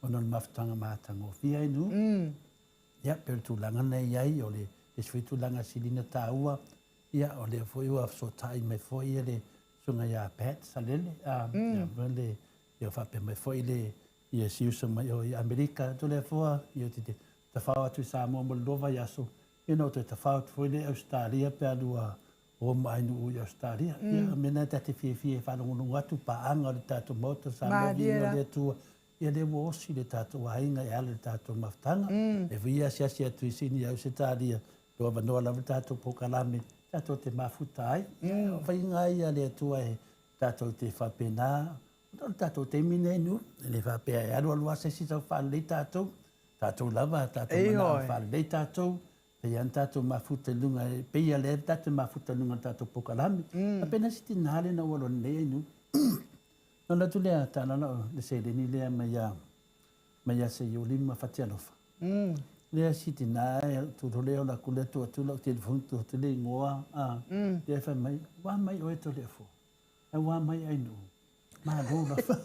ona o le mafutaga matagofie ai nuu. Ia pei o le tulaga lena e i ai, o le isi foi tulaga e sili ona taua, ia o lea foi ua fesootai mai foi le Susuga ia Pat Salele, ia ma le ia faapea mai foi le ia si uso mai o i Amerika. Toleafoa, ia ou te tafao atu i Samoa mo le lua vaiaso, ia ona ou toe tafao atu foi lea i Ausetalia pe a lua o ma Ainuu i Ausetalia. Ia, o mea na ta te fiafia e faalogologo atu, paaga o le tatou Maota Samoa, viiga o le Atua, ia lea ua osi le tatou aiga e ala i le tatou mafutaga. E vui asiasi atu i Sini i Ausetalia, o avanoa lava le tatou polokalame tatou te mafuta ai. Ia, o faiga lava ia a le Atua e tatou te faapena, o le tatou taimi lenei nu, e le faapea e alualu lava se isi tau faalelei tatou, tatou lava, tatou manao e faalelei tatou, pei lava ona tatou mafuta i luga, pei lava lea tatou te mafuta i luga o le tatou polokalame. Faapena se tina lea na ou alu atu nei ai nu. Ona alu atu lea tala le seleni lea mai ia mai ia Seiuli ma Fatialofa. Lea si tina e tu lea ola atu lea tuu atu lau telefoni tuu atu le igoa a lea fai mai ua mai oe Toleafoa. Ai ua mai Ainuu. Malo lava.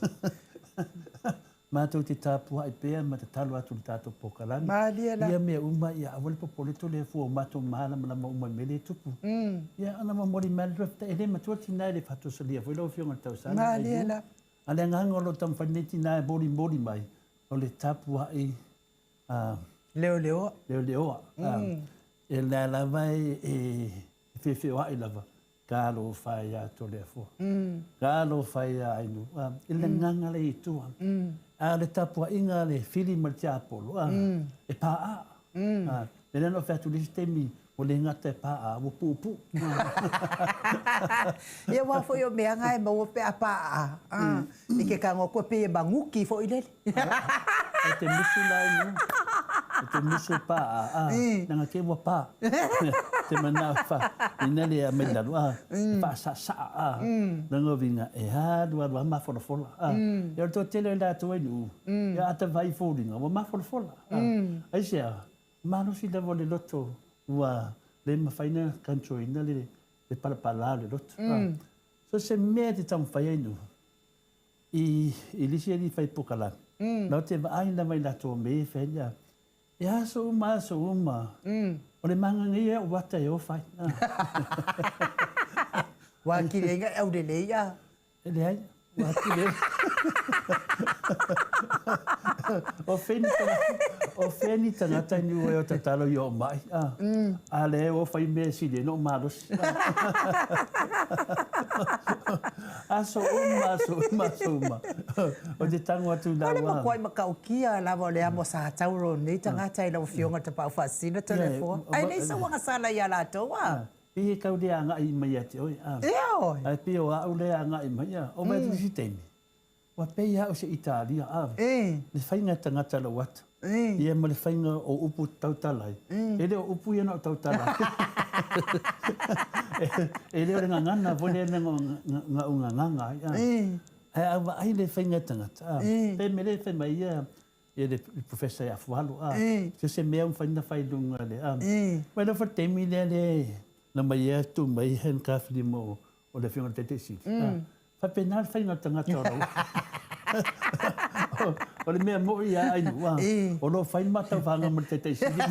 Matou te tapuai pea ma tatalo atu i le tatou polokalame. Malie la. Ia mea uma ia aua le popole Toleafoa ua matou malamalama uma i mea lea e tupu. Ia ona momoli mai lea e le matua tina e le fatosalia foi lau Afioga i le tausaga. Malie la. A o le agaga o lo o taumafai nei tina e molimoli mai, o le tapuai Leoleoa. Leoleoa. E lea lava e feofeoai lava, talofa e ia Toleafoa, talofa e ia Ainuu, i le agaga lea i tua. A o le tapuaiga a le Fili ma le Tiapolo, e paaa. O lea na ou fai atu i le isi taimi, ua le gata e paʻa, ua puupuu. Ia aua foi o mea na e maua pe a paʻa i ke tago atu e pei e manuki foi lele. E te musu la i luga. E te musu e paʻa, a, leaga te ua pa. Te manao fa, ina le a mai lalo, a, e faasasaa, a, leaga o viga, e alu alu lava mafolafola, a. Ia o le toatele o i latou ai nuu, ia a ta vaai i foliga, ua mafolafola, a. Aisea? Malosi lava o le loto ua le mafai ona control ina le palapala o le loto. So se mea e te taumafai ai nu i i le isi alii fai pokalame, na te vaai lava i latou mea e fai ai, e aso uma aso uma, o le magaga ia o ata e ofa ai. Ua atili ai na e aulelei a. E leai, ua atili ai. O fea ni tagata, o fea ni tagata i niu ai o tatalo i oo mai, a, a lea ua fai mea e sili ai ona ou malosi. Aso uma, aso uma, aso uma. O te tago atu i lau. O le matuai matautia lava o le amo sa tauro o nei tagata i lau Afioga i le Tapaau Faasisina Toleafoa. Ae leai sau agasala ia latou a. Pei e tau le agai mai ia te oe, a. Ioe! Ae pei o au lea e agai mai, a. O mai atu i isi taimi, ua pei lava au se Italia, a. Le faiga e tagata lou ata. Ia ma le faiga o upu tautala ai. E le o upu ia na o tautala ai. E le o le gagana foi lea na ou gagana ai. Ae a vaai le faiga e tagata, pe mea lea e fai mai ia le Professor ia Afualo, so se mea ua mafai ona fai i luga le, mai lea foi le taimi lea le na mai ai tu mai handcuff i lima o le Afioga i le Taitai Sili. Faapena le faiga o le tagata o lau. O le mea moni ia Ainuu, o lo o fai le ma tauvaga ma le Taitai Sili.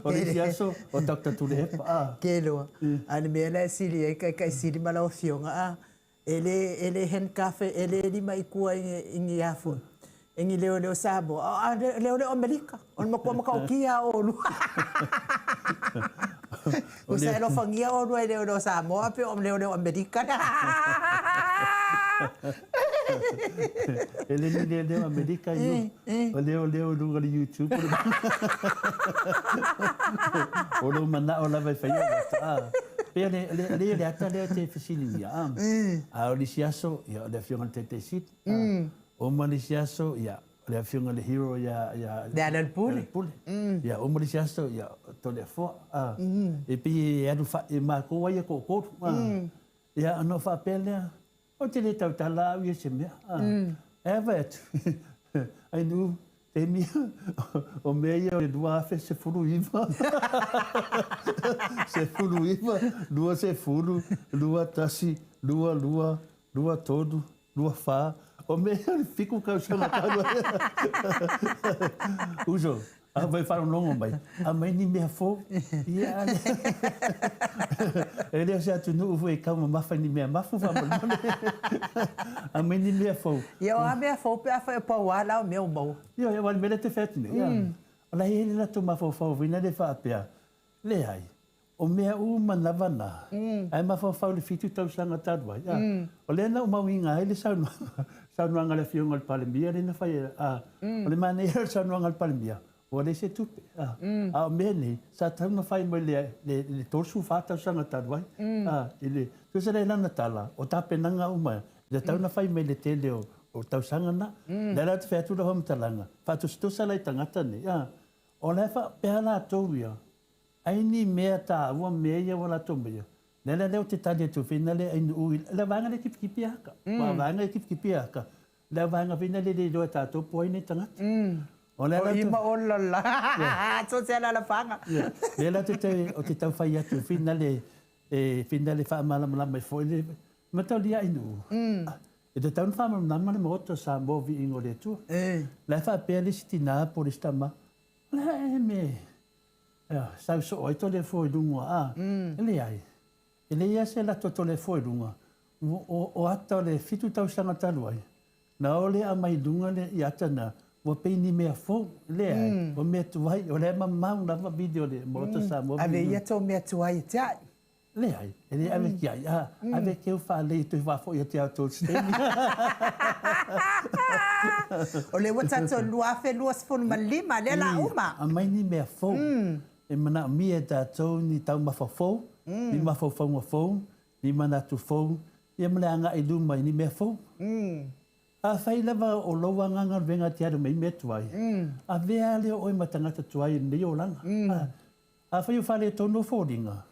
O le isi aso, o Doctor Tuilaepa. Ke loa. A o le mea la e sili ai Taitai Sili ma lau Afioga, E le, e le handcuff, e le lima i tua i ni a foi, i ni leoleo Samoa, a o leoleo Amerika. O le matua matautia lava o oulua. Tusa e alofagia oulua i leoleo Samoa pe o leoleo Amerika. E le ni leoleo Amerika i o leoleo i luga o le YouTube. O lou manao lava e faia le Pei o le le ata lea te fesiligia, a o le isi aso, ia, o le Afioga i le Taitai Sili. Uma le isi aso, ia, o le Afioga i le hero ia Lealailepule. Ia, uma le isi aso, ia, o Toleafoa. E pei e alu e matou lava ia toatolu. Ia, ona ou faapea lea, Ou te le tautala au ia i se mea. Ae a vaai atu, Ainuu, taimi o mea ia o le 2019, 19, 20, 21, 22, 23, 24, o mea ia o le fitu tausaga talu ai. Uso, A vai faalogologo mai, aumai ni mea fou. Ia, e le o se atunuu foi e taumamafa i ni mea mafu faamolemole. Aumai ni mea fou. Ia, o a mea fou pe afai o pau lava la o mea ua maua. Ioe, aua o le mea lea e te fai atu nei, o la e i ai le latou mafaufau foi lea faapea, leai, O mea uma lava na, ae mafaufau i le 7 tausaga talu ai, a, o lea na ou mauiga ai le saunoaga, saunoaga a le Afioga i le Palemia lea na fai, a, o le manaia o le saunoaga a le Palemia, ua leai se tupe, a, a o mea nei, sa tatau ona fai mai le, le, le 34 tausaga talu ai, a, i le, tusa la i lana tala, o tapenaga uma, e tatau ona fai mai le tele o, o tausaga na. Lea la ou te fai atu lau faamatalaga, faatusatusa la i tagata nei, a, o la e faapea latou ia, Ai ni mea taua mea ia ua latou maia. Le ala lea ou te tali atu whina le ai nuu i le vaega lea kipikipia aka. Ua vaega e kipikipia aka. Le vaega whina le le iloa e tatou po ai nei tagata. O le ala O ima o la la. So se ala la whanga. Le ala te te o te tau whai atu whina le e whina le whaamalamalama i fo le mataulia ai nuu. E te tau na whaamalamalama le maota sa mo vi ingo le atua. La e whaapea le isi tina po le isi tama. Le e me Sau soo ai Toleafoa i luga, a, e leai, e leai lava se lato Toleafoa i luga, o ata o le 7 tausaga talu ai, na o lea aumai i luga le i ata na, ua pei ni mea fou, leai, o mea tuai, o lea e mamao lava video o le Maota Samoa. Ave ia tou mea tuai e te ai. Leai, e le ave ki ai, a, ave keu faalei e toe faafoi atu ia outou i se taimi. O lea ua tatou 2025, lea la uma. Aumai ni mea fou e manaomia e tatou ni taumafa fou, ni mafaufauga fou, ni manatu fou, ia ma le agai i luma i ni mea fou. Afai lava o lou agaga o le vega te alu mai mea tuai, avea lea o oe ma tagata tuai i lenei olaga. Afai o faaletonu o foliga,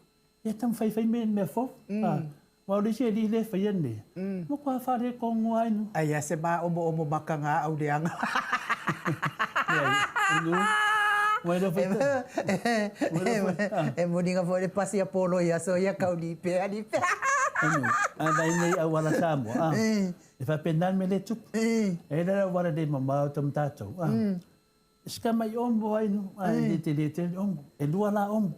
ia taumafai fai mea mea fou. Aua o le isi alii lea e faia nei, matua faaletonu lava inu. Ai a se maomoomo makaga au leaga. E muliga foi le pasi a polo i aso ia kau lipe a lipe. A vai nei auala Samoa, e faapena le mea lea e tupu. E le auala le mamao tama tatou. Sika mai omo ai no, ai le tele tele omo. E lua la omo.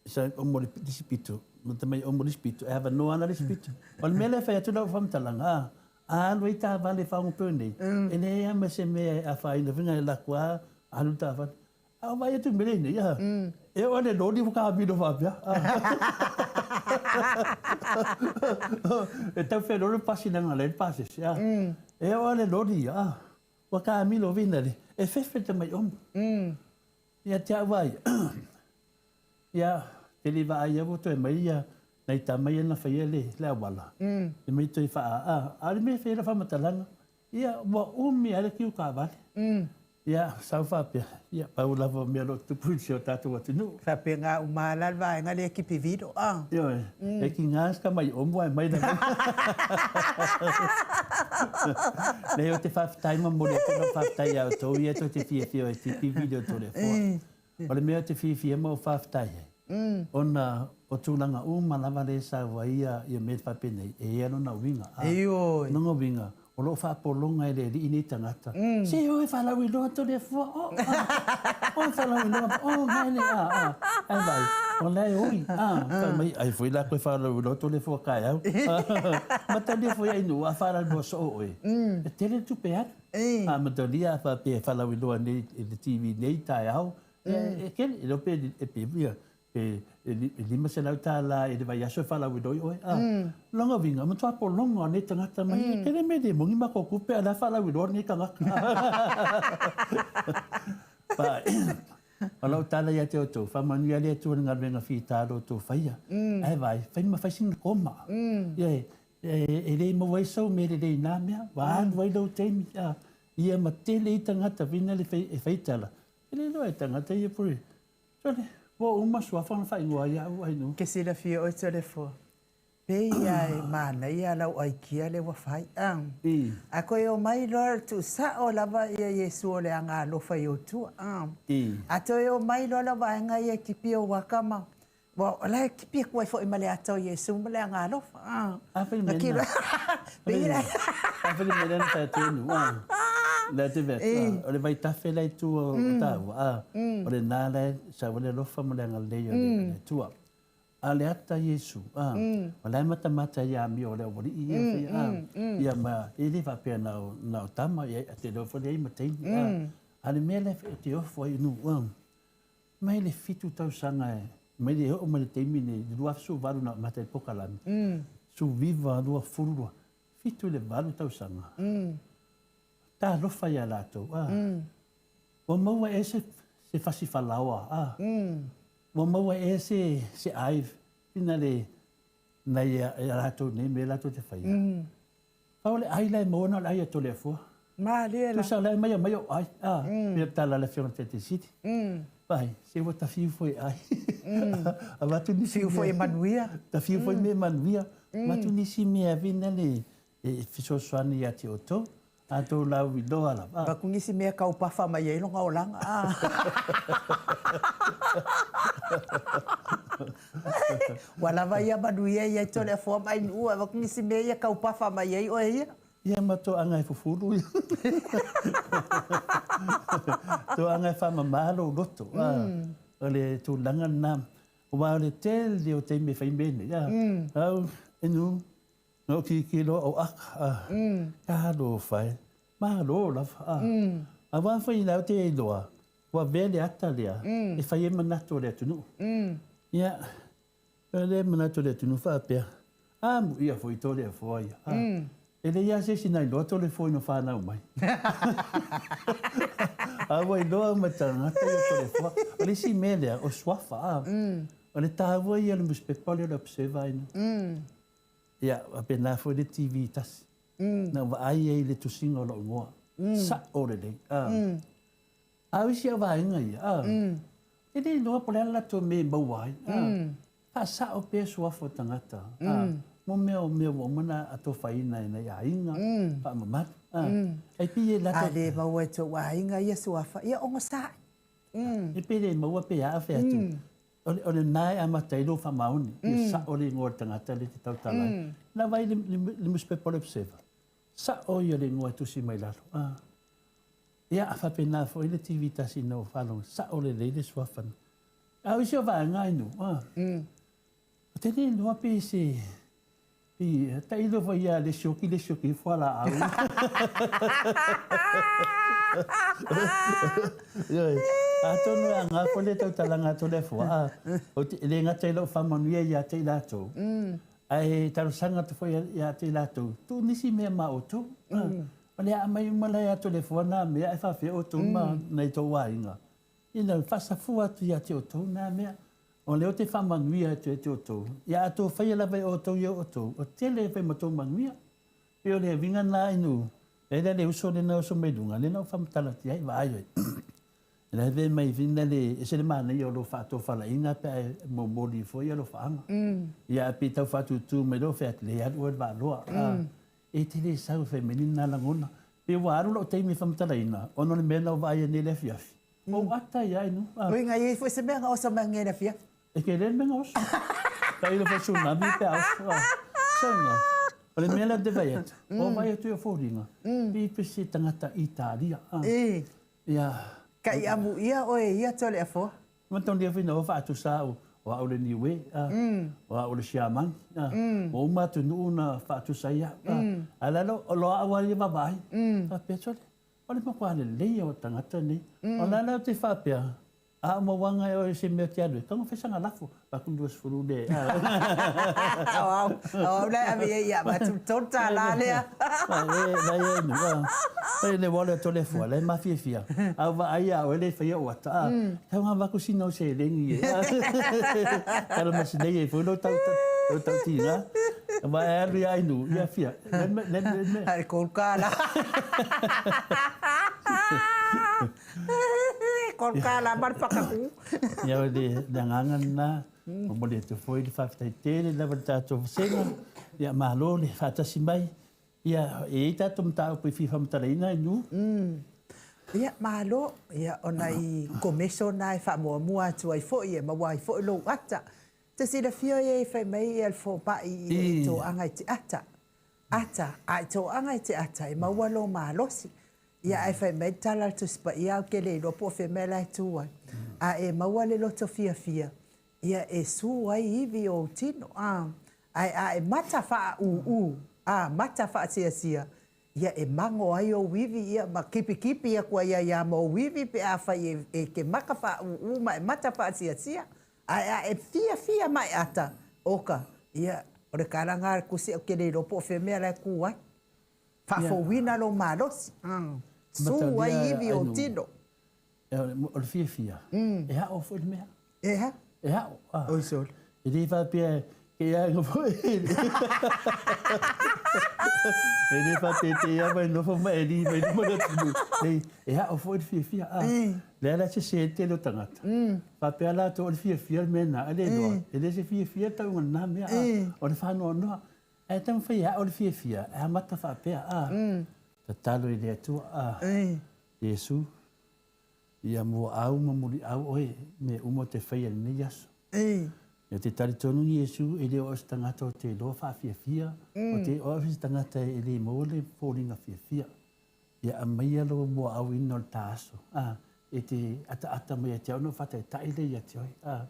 Sa omo le isi pito, ma mai omo le isi pito, e avanoa ana le isi pito. O le mea lea e fai atu lau faamatalaga, a, a alu ai taavale e faaogopeu nei, e leai lava ma se mea e afaina foi na e lako lava alu le taavale. A o vaai atu i le mea lea nei, a, e oo lava i le loli ua kamilo faapea. E tau fea loa le pasi leaga o la e i ai le pasese, a. E oo lava i le loli ia, a. Ua kamilo vina le, e fefe te mai omo. Ia te au ai, ia, te le vaai au o toe mai ia, nai tama ia na whaia le, le awala. E mai toe wha a, a, a le mea whaia la whamatalaga, Ia, ua umi ai le kiu taavale. Ia, sau faapea, ia, pau lava o mea o lo o tutupu i si o tatou atunuu. Faapena uma lava la le vaega lea tipi vilo, a. Ioe, e tiga si tama i omo ae mai lava. Leai, ou te faafetai ma momoli atu lau faafetai ia outou ia tou te fiafia e tipi vilo i Toleafoa. O le mea ou te fiafia ma ou faafetai ai, ona o tulaga uma lava lea e sau ai ia mea faapenei, e i ai lona uiga. Ioe. Lona uiga, o lo o faapologa e le Alii nei tagata, se o e faalauiloa Toleafoa, o, a, o e faalauiloa, o, gaele, a, a, ae vaai, o la e oi, a, fai mai, ai foi la koe faalauiloa Toleafoa taeao. Matalia foi ai nuu, a faalauiloa soo oe, e tele le tupe alu. A matalia a faapea e faalauiloa nei i le TV nei taeao, e tele, e le iloa pe, pe, pe $500 i le vaiaso e faalauiloa ai oe. A, lona uiga, e matua pologa nei tagata mai, e tele mea le moni matou tupe a o la e faalauiloa lenei tagata. O lau tala ia te outou, faamanuia le Atua i le galuega fita a lo outou faia. Ae vaai, fai ma fai sina koma. Ioe, e le maua ai sou mea lelei i na mea, ua alu ai lou taimi, a, ia ma tele ai tagata vina le e fai tala, e le iloa e tagata ia pule. Sole, ua uma suafa ona faaigoa ai au ai nu. Ke silafia oe Toleafoa, pei a e manaia lau aikia lea ua fai, a. A toe omai loa tuusao lava ia Iesu o le agaalofa i ou tua, a. A toe omai loa lau vaega ia e tipi ou aka ma Ua, o la e tipi atu ai foi ma le ata o Iesu ma le agaalofa, a. A fai le mea lena. A fai le mea lena fai atu e nu, a. Lea te vea, o le vaitafe la i tua o tāua, a. O lena la e sau ai le alofa ma le agalelei o le Atua. A o le ata Iesu, a, o la e matamata i amio o le aualii ia fai, a. Ia ma e le faapea na o, na o tama, ia te iloa foi le ai ma teine, a. A o le mea lea e te ofo ai nu, a. Mai le 7 tausaga e, mai le oo mai le taimi lenei, le 2018 na amata ai le polokalame, 19, 22, 7 i le 8 tausaga, talofa ia latou, a, ua maua ea se, se fasi falaoa, a, ua maua ea se, se ai, ina le, nai a latou nei mea latou te faia. Pau o le ai la e maua na o le ai a Toleafoa. Malie la. Tusa o la e mai aumai ou ai. A, pei o le tala a le Afioga i le Taitai Sili. Vaai, se ua ta fiu foi e ai. Avatu nisi Fiu foi e manuia. Ta fiu foi mea e manuia. Avatu nisi mea vina le e fesoasoani ia te outou. A tou lauiloa lava. Avatu nisi mea taupafa mai ai lona olaga. Ua lava ia manuia ia i Toleafoa ma Ainuu, avatu nisi mea ia taupafa mai ai oe ia. Ia ma toaga e fufulu ia. Toaga e faamama lou loto. O le tulaga lena. Aua o le tele o taimi e fai mea nei. Au, Ainuu, na ou tilotilo au aka, talofa e, malo lava. Aua foi la ou te iloa, ua avea le ata lea e fai ai manatu o le atunuu. Ia, o lea manatu o le atunuu faapea, amuia foi Toleafoa ia. E leai lava se isi na iloa Toleafoa ina fanau mai. A ua iloa uma e tagata ia Toleafoa. O le isi mea lea, o suafa, a. O le taua ia o le nusipepa lea o le Observer ai. Ia, faapena foi le TV tasi. Na ou vaai ai i le tusiga o lou igoa. Sao lelei. A o isi au vaega ia, a, e le iloa po o le a le latou mea e maua ai. A, faasao pea suafa o tagata, a, mo mea o mea ua uma ona atofaina e nai aiga, faamamalu. A, e pei e latou. A le maua e tou aiga ia suafa, ia onosai. E pei le maua pe a fai atu. O lena e amata ai lou faamaoni, ia sao le igoa o le tagata lea e te tautala ai. Na vaai i le nusipepa o le Observer, sao ia le igoa e tusi mai lalo. Ia, faapena foi le TV tasi na ou faalogo, sao lelei le suafa. A o isi o vaega ai nuu, ou te le iloa pe se Ia, tailo foi ia le sioki le sioki fualaau. Ioe, atonu e aoga foi le tautalaga a Toleafoa, a, ou te, e le gata i lou faamanuia ia te i latou, ae talosaga atu foi ia te i latou, tuu nisi mea ma outou. O le a aumai uma la ia Toleafoa na mea ae faapefea outou ma nai tou aiga. Ina, faasafua atu ia te outou na mea. O lea ou te faamanuia atu ia te outou, ia a outou faia lava e outou ia outou, o tele e fai ma tou manuia. Pei o le uiga lena inu, E ai la le uso lena e oso mai luga, lea na ou faamatala atu i ai, vaai oe. E la e mai foi lea e ese le manaia o lou faatofalaiga pe a e momoli foi alofaaga. Ia ae pei tau faatutū mai loa fai atu, leai alu oe i le vaaloa. E te le sau e fai mai ni na lagona. Pei ua alu lou taimi e faamatalaina ona o le mea na ou vaaia nei i le afiafi. Ua ou ata ai lava i luga. Oi, na i ai foi se mea na oso mai nei i le afiafi. E tele le mea na oso. Tailo foi tsunami pe a oso. Sauna, o le mea lea ou te vaai atu, ua ou vaai atu i foliga, pei pe se tagata Italia. Ia. Ka i amuia oe e ia Toleafoa. Manatua foi na ua faatusa au, o au le Niue, o au le Siamani, ua uma atunuu na faatusa ai au. Ae la o lo au lava ia vaavaai, faapea, sole, o le matua lelei o tagata nei. O le ala ou te faapea, A o mauaga e oe se mea te alu e tago fai sana lafo, avatu le 20 lea. O au, o au la e ave i ai ia avatu le $3 lea. Vai e nu, vai le wale o Toleafoa, la e mafiafia. A o vaai ia oe le faia ou ata, a, tau nga avatu sina o seleni e. Tala ma sinei ai foi lou tau, lou tau tiga. Vai e alu ia Ainu, ia fia. Le me, le me, le me. Ai $3. $3 ma le pakakū. Ia o le agaga lena, momoli atu foi le faafetai tele lava i le tatou vasega, ia malo le faatasi mai. Ia e i ai tatou mataupu e fia faamatalaina i nu. Ia malo, ia o nai komeso na e faamuamua atu ai foi e maua ai foi lou ata. Te silafia oe e fai mai ia le fomai i e toaga i te ata. Ata, a i toaga i te ata e maua lou malosi. Ia ae fai mai le tala a le Tusi Paia, ou te le iloa po o fea mea la e tu ai. A e maua le loto fiafia, ia e su ai ivi o ou tino, a, ae a e mata faaūū, a, mata faasiasia, ia e mago ai ou ivi, ia, ma kipikipi aku ai ai lava ma ou ivi pe afai e, e te maka faaūū ma e mata faasiasia. Ae a e fiafia ma e ata, oka, ia, o le tala lena a le Tusi, ou te le iloa po o fea mea la e tu ai. Faafouina lou malosi, su ai ivi o tino. O le fiafia, e ao foi le mea. E a? E ao. Oi sole. E le faapea ke aiga foi. E le faapea te ia mai nofo ma e li mai luma le atunuu. Nei, e ao foi le fiafia. Lea la sese ai le tele o tagata. Faapea latou o le fiafia le mea lena, e le iloa. E le se fiafia le tauga o lena mea. O le faanoanoa. Ae taumafai e ao le fiafia, e amata faapea, a, tatalo i le Atua, a, Iesu, ia muaau ma muliau oe i mea uma ou te faia i lenei aso. Ia te talitonu Iesu e le o au se tagata o te iloa faafiafia, o te o au se tagata e le maua le foliga fiafia. Ia aumaia lou muaauina o le ta aso, a, e te ataata mai ia te au ona ou faataitai lea ia te oe, a.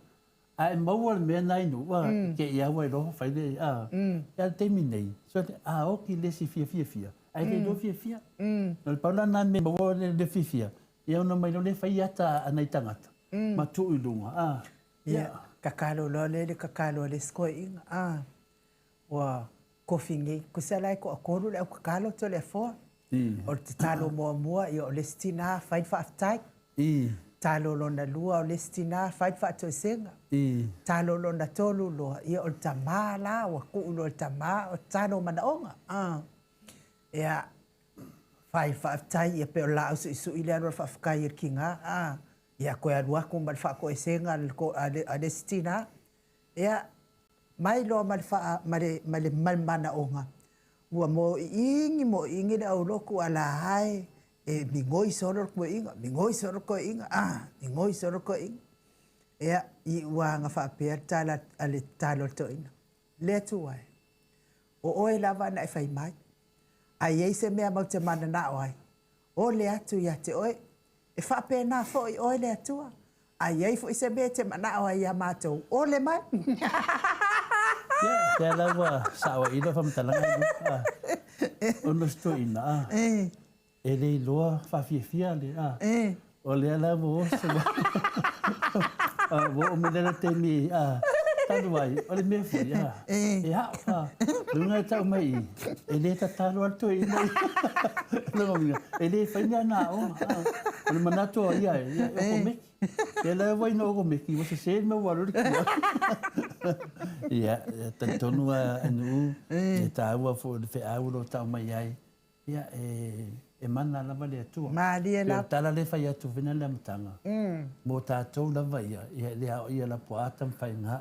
Ae maua le mea na inu, ua ke i aua i loho fai le, a, ia le taimi nei, so a oki le isi fia fiafia, ae le iloa fiafia. O le pau la na mea maua le fiafia, ia ona mai loa lea fai ata a nai tagata, ma tuu i luga, a, ia. Tatalo loa lea i le tatalo a le isi toeaina, a, Ua kofi nei, tusa la e toatolu le au tatalo Toleafoa. O le tatalo muamua, ia o le isi tinā fai le faafetai. Tatalo lona lua, o le isi tinā fai le faatoesega. Tatalo lona tolu loa, ia o le tamā la, ua tuu loa i le tamā, o tatalo manaoga. Ia, fai le faafetai, ia pei o le laau suisui le alu a le faafetai a le tinā, ia toe alu atu ma le faatoesega a le isi tinā. Ia, mai loa ma le faa, ma le, ma le, ma le manaoga, ua mōiigi, mōiigi le aulotu a la ae e migoi solo le toeaina, migoi solo le toeaina, ah, migoi solo le toeaina. Ia, i ua aga faapea le tala a le tatalo a le toeaina, Le Atua e, o oe lava na e fai mai, a i ai se mea matou te mananao ai, ole atu ia te oe, e faapena foi oe le Atua, A i ai foi se mea e te manao ai iā matou, ole mai. Ia, lea la ua sao ai lau faamatalaga i luga, ona o si toeaina, a, e le iloa faafiafia le, a, o lea la ua oso, ua oo mai lea taimi, a, talu ai, o le mea foi, a, e ao, a, luga e tau mai i, e le tatalo a le toeaina ia, lona uiga, e le fai ni ana aoga, a, o le manatu o ia, e okomeki. Ia la ua ina okomeki, ua sese le mea ua alu ai le kia. Ia, e talitonu a Nuu, e taua foi le feau o lo o tau mai ai. Ia, e, e mana lava le Atua. Malie lava. O le tala lea e fai atu foi i le amataga, mo tatou lava ia, ia e le aoaia lapuaa tamafaiga.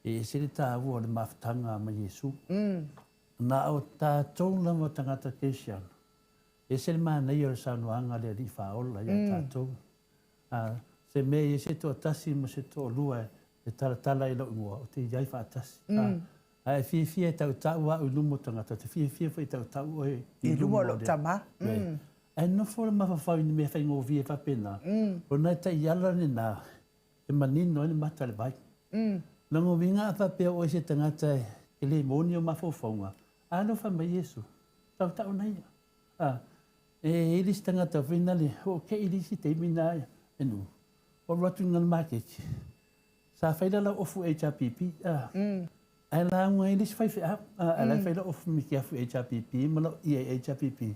E ese le taua o le mafutaga ma Iesu. Na o tatou lava o tagata kerisiano, e ese le manaia o le saunoaga a le Alii Faaola ia tatou. A, se mea e i ai se toatasi ma se toalua e talatala i lou igoa, ou te i ai faatasi. A, a e fiafia e tautau au i luma o tagata, ou te fiafia foi e tautau oe i luma o lou Tama. Ae nofo le mafaufau i ni mea faigofie faapena, o nai taiala lena e manino ai le mata o le vai. Lona uiga a faapea o oe se tagata e le moni ou mafaufauga, alofa mai Iesu, tautau na ia. A, e i ai le isi tagata foi na le hookei le isi taimi na e nuu, ua alu atu i luga o le maketi, sa fai la lau ofu HRPP, a, ae lauga ai le isi faifeau, a, ae la e fai lau ofu mikiafu HRPP ma lau ie HRPP,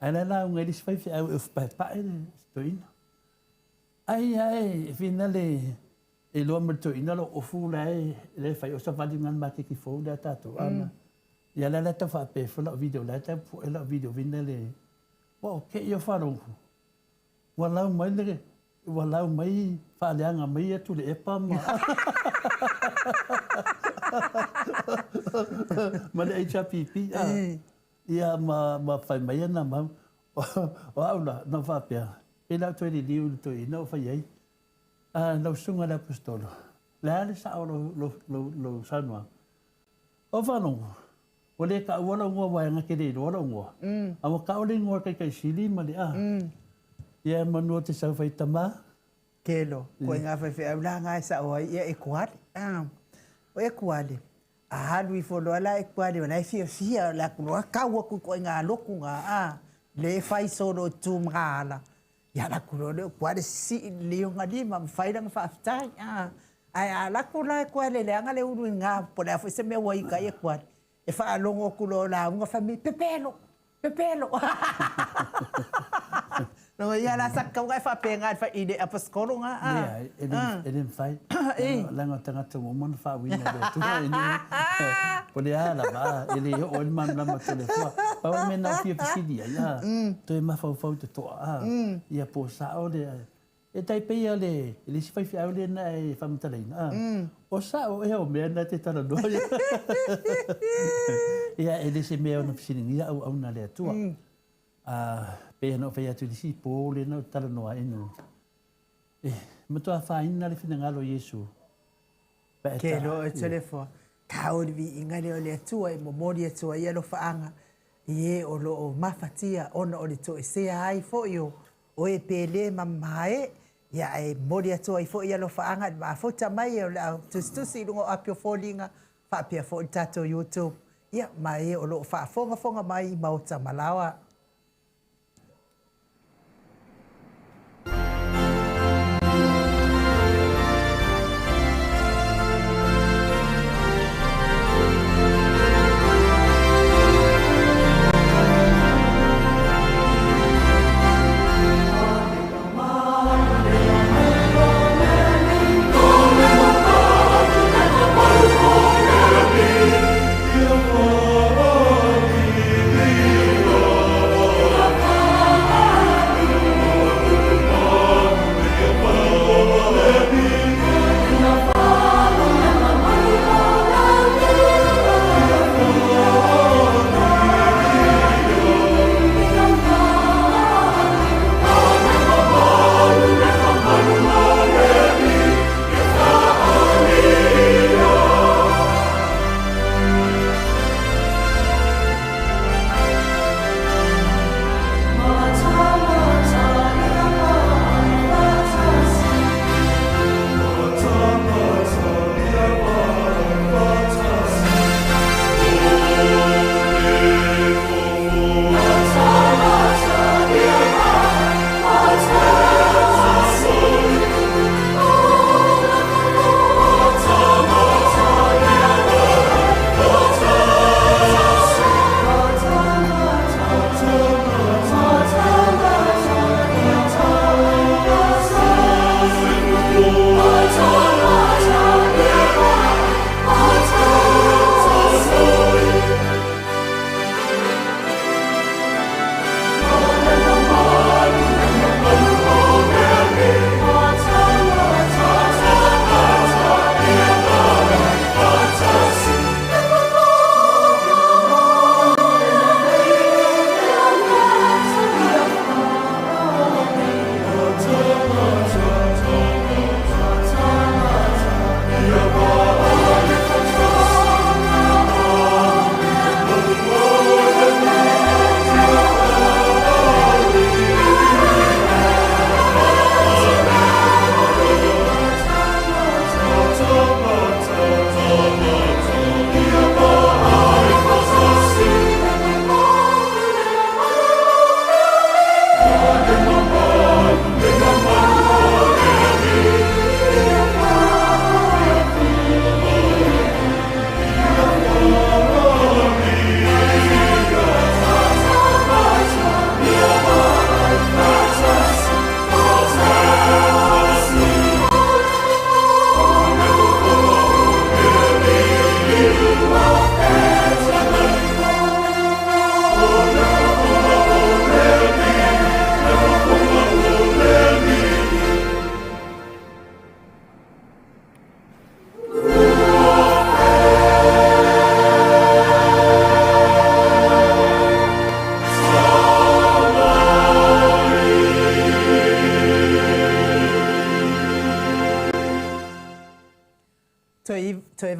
ae la e lauga ai le isi faifeau e ofu paepae le toeaina. Ai ae finale e iloa ma le toeaina lou ofu la e fai o savali i le maketi fou lea a tatou a ia la la tau faapea ifo lau video la e tau poe lau video finale ua ok o faalogo ua lau mai le ua lau mai faaleaga mai ia Tuilaepa ma ma le HRPP a ia ma ma fai mai ana mau o au la na faapea pei la ou toe liliu i le toeaina o fai ai A, lau Susuga i le Aposetolo, le a le sao o lou, lou, lou, lou saunoaga? O faalogo, ua le taua lou igoa aua e na te le iloa lou igoa, a ua tau le igoa o le Taitaisili ma le a. Ia manu o te sau fai tama. Kelo, koe ngā faifeau la ngā e sao ai ia e kuale. Ah, o e kuale. A alu ifo loa la e kuale o la e fiafia o le aku loa kau aku i koe ngā loku ngā, ah, le fai solo tu mga ala. Ia ala atu loa lea o Kuale sisii i le liogalima ma fai lana faafetai. Ae a ala atu la e Kuale leaga le ulu i ga po o le a foi se mea ua ita ai e Kuale, e faalogo atu loa o lauga fai mai, Pepelo! Pepelo! Lona ia la sa tatau ona e faapena i le fai i le aposetolo na, a. Leai, e le, e le mafai. Leaga o tagata ua uma ona faauiina e le Atua i le, po o le a lava, a, e le oo ai le malamalama atu o le Atua. Pau le mea na ou fia fesili ai, a, toe mafaufau i totoa, a, ia po sao le, e tai pei o le, le isi faifeau lea na e faamatalaina, a, o sao ea o mea na e te talanoa ai. Ia, e le se mea e ono fesiligia auauna a le Atua. A, pei ona ou fai atu i le isi po lea na ou talanoa ai, no, e matua afaina le finagalo o Iesu. Pe Ke loa e telefoa. Ka o le viiga lea o le Atua e momoli atu ai alofaaga i e o lo o mafatia ona o le toesea ai foi o oe pele ma mamae, ia ae momoli atu ai foi alofaaga i le mafuta mai o le au tusitusi i luga o api o foliga faapea foi le tatou YouTube, ia ma e o lo o faafogafoga mai i maota ma laoa.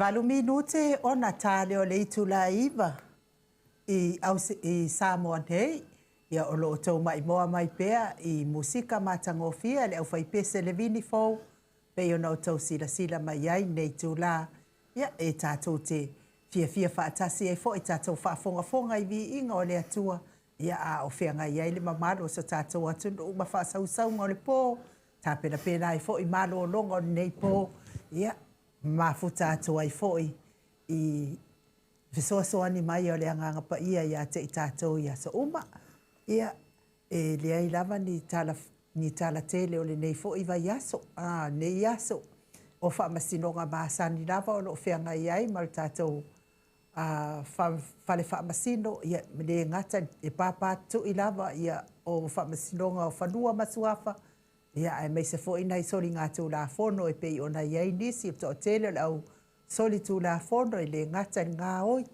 Valu minute ona ta lea o le itula e 9 i, i Samoa nei. Ia o lo o outou maimoa mai pea i musika matagofie a le aufaipese Levini Fou, pei ona outou silasila mai ai i lenei itula. Ia, e tatou te fiafia faatasi ai foi tatou faafogafoga i viiga o le Atua, ia a o feagai ai le mamalu o so tatou atunuu ma faasausauga o le po, tapenapena ai foi malologa o lenei po, ia, mafuta atu ai foi i fesoasoani mai o le Agaga Paia ia te i tatou i aso uma. Ia, e leai lava ni tala, ni tala tele o lenei foi vaiaso, a, nei aso, o faamasinoga masani lava o lo o feagai ai ma le tatou a, fale faamasino, ia, le gata e papatui lava ia o faamasinoga o fanua ma suafa, ia, aemaise foi nai soligatulafono e pei ona i ai nisi o le toatele o le au solitulafono e le gata i le gaoi,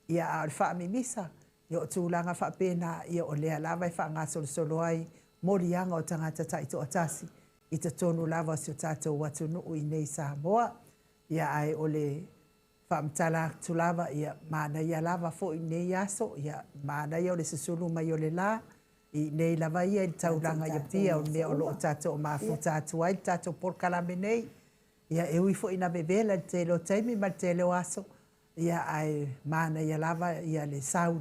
ia, a o le faamimisa, ia, o tulaga faapena, ia, o lea lava e faagasolosolo ai moliaga o tagata taitoatasi i totonu lava o si o tatou atunuu i nei Samoa. Ia, ae o le faamatala atu lava, ia, manaia lava foi nei aso, ia, manaia o le susulu mai o le la, i nei lava ia i le taulaga i Apia o le mea o lo o tatou mafuta atu ai le tatou polokalame nei. Ia, e ui foi ina vevela i le tele o taimi ma le tele o aso, ia, ae manaia lava ia le sau,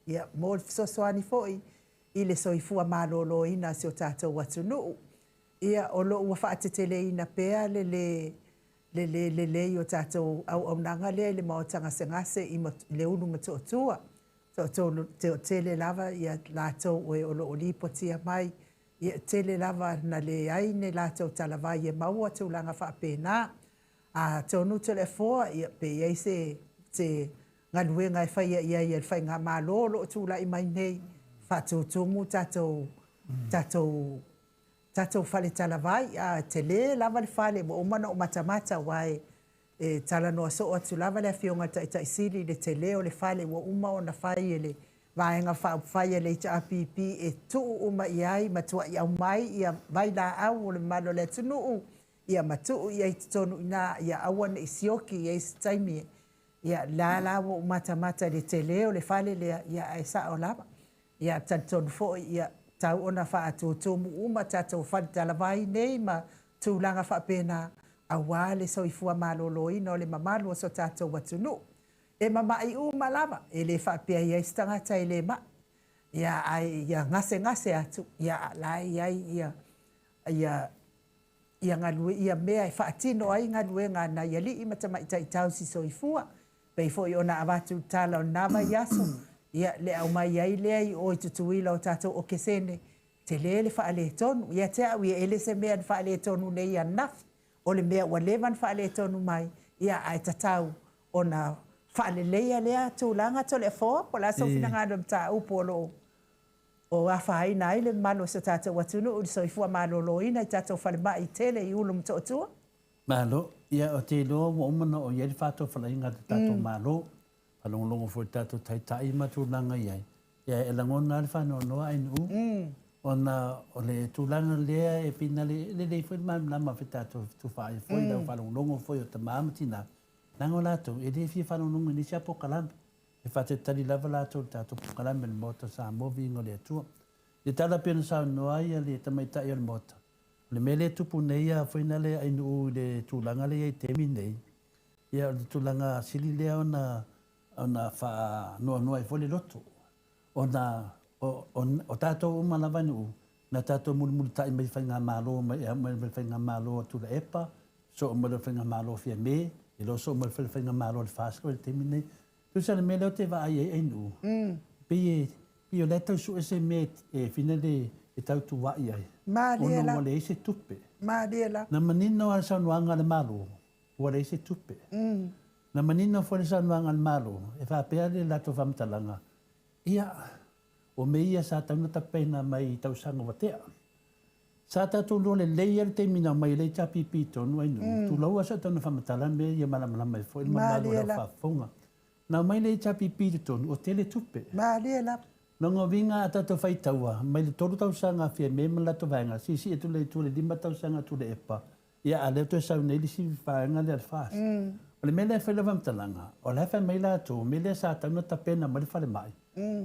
ia, mo le fesoasoani foi i le soifua maloloina o si o tatou atunuu. Ia, o lo o ua faateteleina pea le lē le lē lelei o tatou auaunaga lea i le maota gasegase i le Ulumotootua. Toatele lava ia latou o e o lo o lipotia mai, ia, tele lava na leai ni latou talavai e maua tulaga faapena. Atonu Toleafoa, ia, pe i ai se se galuega e faia i ai e le faigamalo o lo o tulai mai nei, faatutumu tatou tatou tatou fale talavai. A tele lava le fale ua uma ona ou matamata, aua e e talanoa soo atu lava le Afioga i le Taitai Sili i le tele o le fale ua uma ona fai e le Vaega Faaupufai a le HRPP e tuu uma i ai ma tuai aumai ia vailaau o le mamalu o le atunuu, ia ma tuu i ai i totonu i ina, ia aua ne i sioki i ai se taimi. Ia, la la ua ou matamata i le tele o le fale lea, ia ae sao lava. Ia, talitonu foi, ia, tau ona faatutumu uma tatou fale talavai nei ma tulaga faapena, aua le soifua maloloina o le mamalu o so tatou atunuu. E mama'i uma lava, e le faapea e i ai se tagata e le ma'i, ia, ae ia gasegase atu, ia, a o la e i ai ia, ia, ia, galue, ia mea e faatino ai galuega a nai alii ma tamaitai tausi soifua. Pei foi ona avatu le tala o lena vaiaso, ia, le aumai ai lea i o i Tutuila o tatou okesene, tele le faaletonu. Ia te au ia, e le se mea na faaletonu nei ananafi, o le mea ua leva ona faaletonu mai, ia, ae tatau ona faaleleia lea tulaga. Toleafoa, po o le a sou finagalo i mataupu o lo o o afaina ai le mamalu o si o tatou atunuu i le soifua maloloina i tatou falemai tele i Ulumotootua? Malo. Ia, ou te iloa ua uma ona oo i ai le faatofalaiga a le tatou Malo. Faalogologo foi i le tatou Taitai ma tulaga i ai. Ia, e lagona lava le faanoanoa Ainuu, ona o le tulaga lea e finale, e lelei foi le malamalama o tatou fetufaai foi, lau faalogologo foi o tama ma tina, leaga o latou e le fia faalogologo i nisi lava polokalame. E faatalitali lava latou i le tatou polokalame o le Maota o Samoa, Viiga o le Atua. I le tala pei ona saunoa ai le tamaitai o le Maota, o le mea lea e tupu nei a foi na le Ainuu i le tulaga lea e i ai i le taimi lenei, ia o le tulaga sili lea ona ona faanoanoa ai foi le loto, ona o, o, o tatou uma lava Ainuu, na tatou mulimulitai mai faigamalo mai mai le faigamalo a Tuilaepa, soo mai le faigamalo a Fiame, e le o soo mai le faigamalo a le FAST i le taimi lenei. Tusa le mea lea ou te vaai ai Ainuu, pei e pei o lea e tau sue se mea e fina le e tautua'i ai, Malie ona la. ua leai se tupe. Malie la. Na manino lava le saunoaga a le Malo, ua leai se tupe. Na manino foi le saunoaga a le Malo, e faapea le latou faamatalaga, ia, o mea ia sa tatau ona tapena mai i tausaga ua tea. Sa tatou iloa lelei lava le taimi na aumai ai le HRPP i totonu Ainuu, tulou lava se tau faamatala mea ia malamalama ai foi le mamalu o Malie le la. faafofoga. Na aumai le HRPP i totonu, o tele tupe. Malie lava. Lona uiga a tatou faitaua, mai le 3 tausaga a Fiame ma le latou vaega, siisii atu lea i tua i le 5 tausaga a Tuilaepa, ia a o lea ua toe sau nei le isi vaega lea a le FAST. O le mea lea e fai lau faamatalaga, o la e fai mai latou, o mea lea sa tatau ona tapena mai le falemai,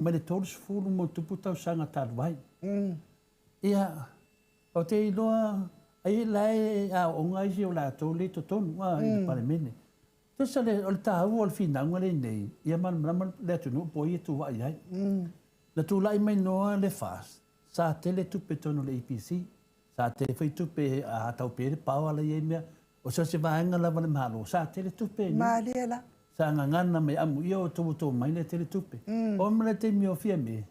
mai le 30 ma ona tupu tausaga talu ai. Ia, ou te iloa, ai la e aooga isi o latou lea i totonu i le Palemene. Tusa le, o le taua o le finauga lenei, ia malamalama le atunuu po o ai e tuuai ai. Na tulai mai noa le FAST, sa tele tupe i totonu o le EPC. Sa tele foi tupe a tau pe le power la i ai mea. O so o se vaega lava le Malo, sa tele tupe. Malie la. Sa gagana mai amuia o outou ua mai le tele tupe. O ma le taimi o Fiame,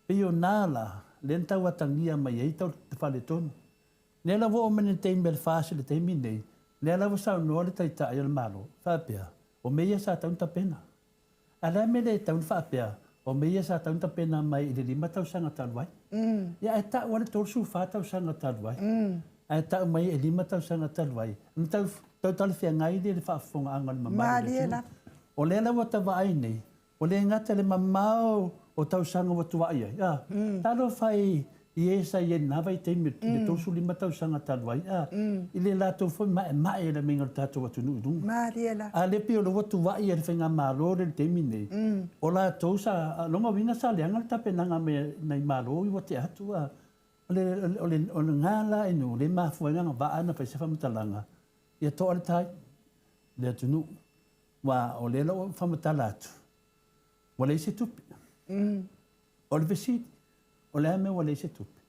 pei o na la, lea na tau atagia mai ai tau te faletonu. Lea la ua oo mai le taimi o le FAST i le taimi nei, lea la ua saunoa le Taitai o le Malo, faapea, o mea ia sa tatau ona tapena. A o le a le mea le tatau ona faapea, o mea ia sa tatau ona tapena mai i le 5 tausaga talu ai. Ia ae tau lava le 34 tausaga talu ai. Ae tau mai e 5 tausaga talu ai. Ona tau, tau talafeagai lea i le faafofogaaga o le mamalu o le Malie atunuu. la. O lea la ua ta vaai nei, ua le gata i le mamao o tausaga ua tuai ai, a, talofa i e sa i ai i lena vaitaimi i le 35 tausaga talu ai, a, i le latou foi maemae i le maiga o le tatou atunuu i luga. Malie la. A lea pei o lea ua tuai e le faigamalo lea i le taimi nei, o latou sa, lona uiga sa leaga le tapenaga mai nai Malo i ua tea atu, a. O le, o le, o le gā la inu, le mafua ai na vaa na fai se faamatalaga, ia toa le tai, le atunuu. Aua o lea la ua faamatala atu, ua leai se tupe. O le fesili, o le a mea ua leai se tupe?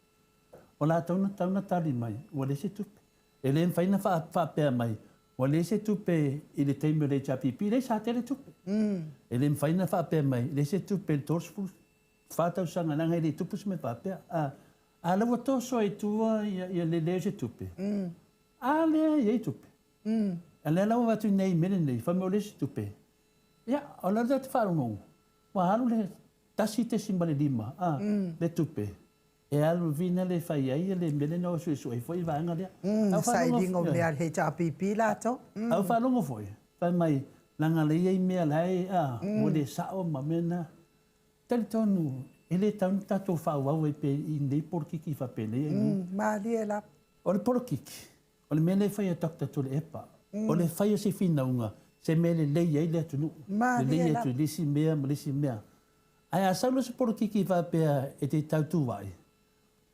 O latou na tatau na tali mai, ua leai se tupe. E le mafai ona faapea mai, ua leai se tupe i le taimi o le HRPP, leai sa tele tupe. E le mafai ona faapea mai, leai se tupe i le 34 tausaga, leaga e le tupu se mea faapea. A, a lea ua toso ai i tua ia le leai o se tupe, a lea e i ai tupe. A lea la ua avatu nei i mea lenei, fai mai ua leai se tupe. Ia, o le a te faalogologo, ua alu le 1.5 a, le tupe, e alu vina le fai ai le mea lena o suesue ai foi le vaega lea. Au Sailiga o mea a le HRPP latou. Au faalogo foi, fai mai, leaga la i ai mea la e, a, ua le sao ma mea na. Talitonu, e le tatau ona tatou faaauau ai pea i nei polokiki faapenei ai. Malie la. O le polokiki, o le mea lea e fai e Dr. Tuilaepa, o le fai o se finauga, se mea lelei ai le atunuu. Malie Lelei la. atu i le isi mea ma le isi mea. Ae a sau loa se polokiki faapea e te tautuai,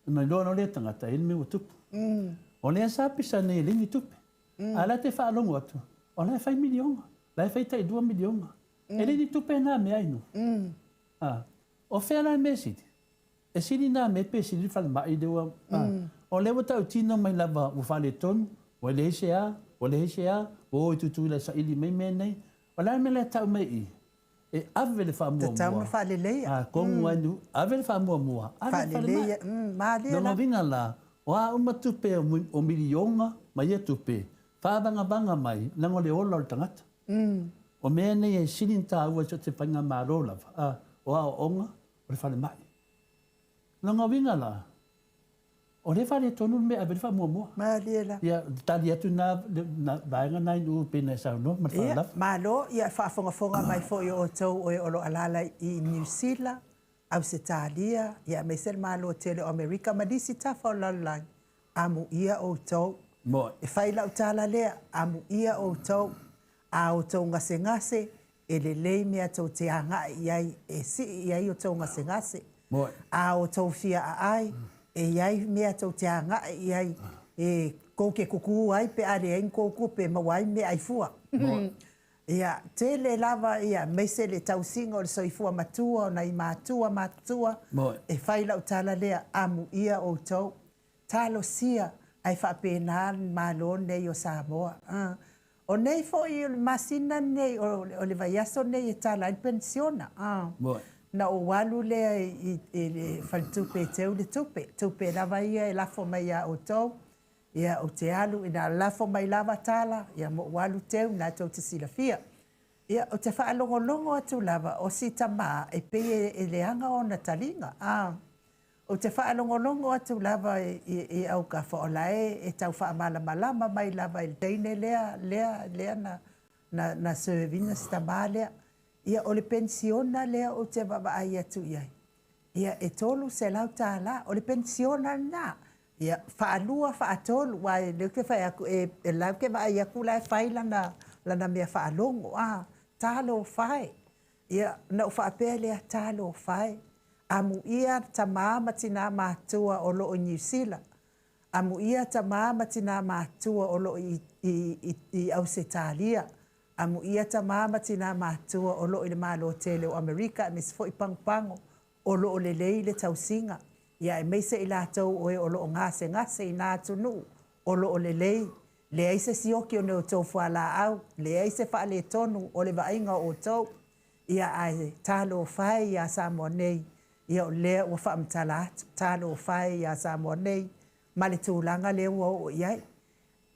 ona iloa loa lea e tagata e i ai le mea ua tupu. O lea sa pisa nei e leai ni tupe. A la te faalogo atu, o la e fai miliona, la e fai tai 2 miliona. E leai ni tupe na mea inu. A, o fea la le mea e sili? E sili nā mea pe sili le falemai lea ua, a, o lea ua tautino mai lava ua faaletonu, ua leai se a, ua leai se a, ua o i Tutuila e saili mai mea nei. O le a le mea lea e tau mai i i? E ave le Tatau faamuamua. ona faaleleia. A, tonu ai nu, ave le faamuamua, ave le falemai. Faaleleia, malie Lona la. uiga la, o a uma tupe o miliona ma ia tupe, faavagavaga mai, leaga o le ola o le tagata. O mea nei e sili ona taua i so o se faigamalo lava, a, o aoaoga, o le falemai. Lona uiga la, o lea e faaletonu le mea e ave le faamuamua. Malie la. Ia, tali atu na, na vaega na inu pei ona e saunoa ma le Ia, faaaloalo. malo, ia faafogafoga mai foi o outou o e o lo o alaala i Niu Sila, Ausetalia, ia aemaise le Malo tele o Amerika ma nisi tafa o le lalolagi, amuia outou. Moe. E fai lau tala lea, amuia outou, a outou gasegase, e lelei mea tou te agai i ai, e sii i ai outou gasegase. Moe. A outou fia aai, e i ai mea tou te agai i ai, e kou te kuku ai pe a leai ni kou tupe e maua ai mea ai fua. Moe. Ia, tele lava ia, aemaise le tausiga o le soifua matua o nai matua matutua, Moe. e fai lau tala lea, amuia outou. Talosia, ae faapena le Malo lenei o Samoa. O nei foi o le masina lenei, o le vaiaso lenei e tala ai le penisiona. Moe. Na ou alu lea i le faletupe e teu le tupe. Tupe lava ia e lafo mai ia outou. Ia, ou te alu, ina lafo mai lava tala, ia ma ou alu teu, na tou te silafia. Ia, ou te faalogologo atu lava, o si tamā e pei e leaga ona taliga. Ou te faalogologo atu lava i autafa o la e tau faamalamalama mai lava i le teine lea, lea, lea na serve ina si tamā lea. Ia, o le penisiona lea ou te vaavaai atu i ai. Ia, e $300, o le penisiona lena. Ia, faalua, faatolu, aua o lea ou te fai atu, e la ou te vaai atu la e fai lana lana mea faalogo, a, talofa e. Ia, ona ou faapea lea, talofa e, amuia tamā ma tinā matutua o lo o i Niu Sila, amuia tamā ma tinā matutua o lo o i, i, i, i Ausetalia, amuia tamā ma tinā matutua o lo o i le Malo tele o Amerika aemaise foi pagopago o lo o lelei le tausiga, ia aemaise i latou o e o lo o gasegase i na atunuu o lo o lelei, leai se sioki o ni outou fualaau, leai se faaletonu o le vaaiga o outou, ia ae talofa e iā Samoa nei, ia o lea ua faamatala atu, talofa e iā Samoa nei ma le tulaga lea ua oo i ai.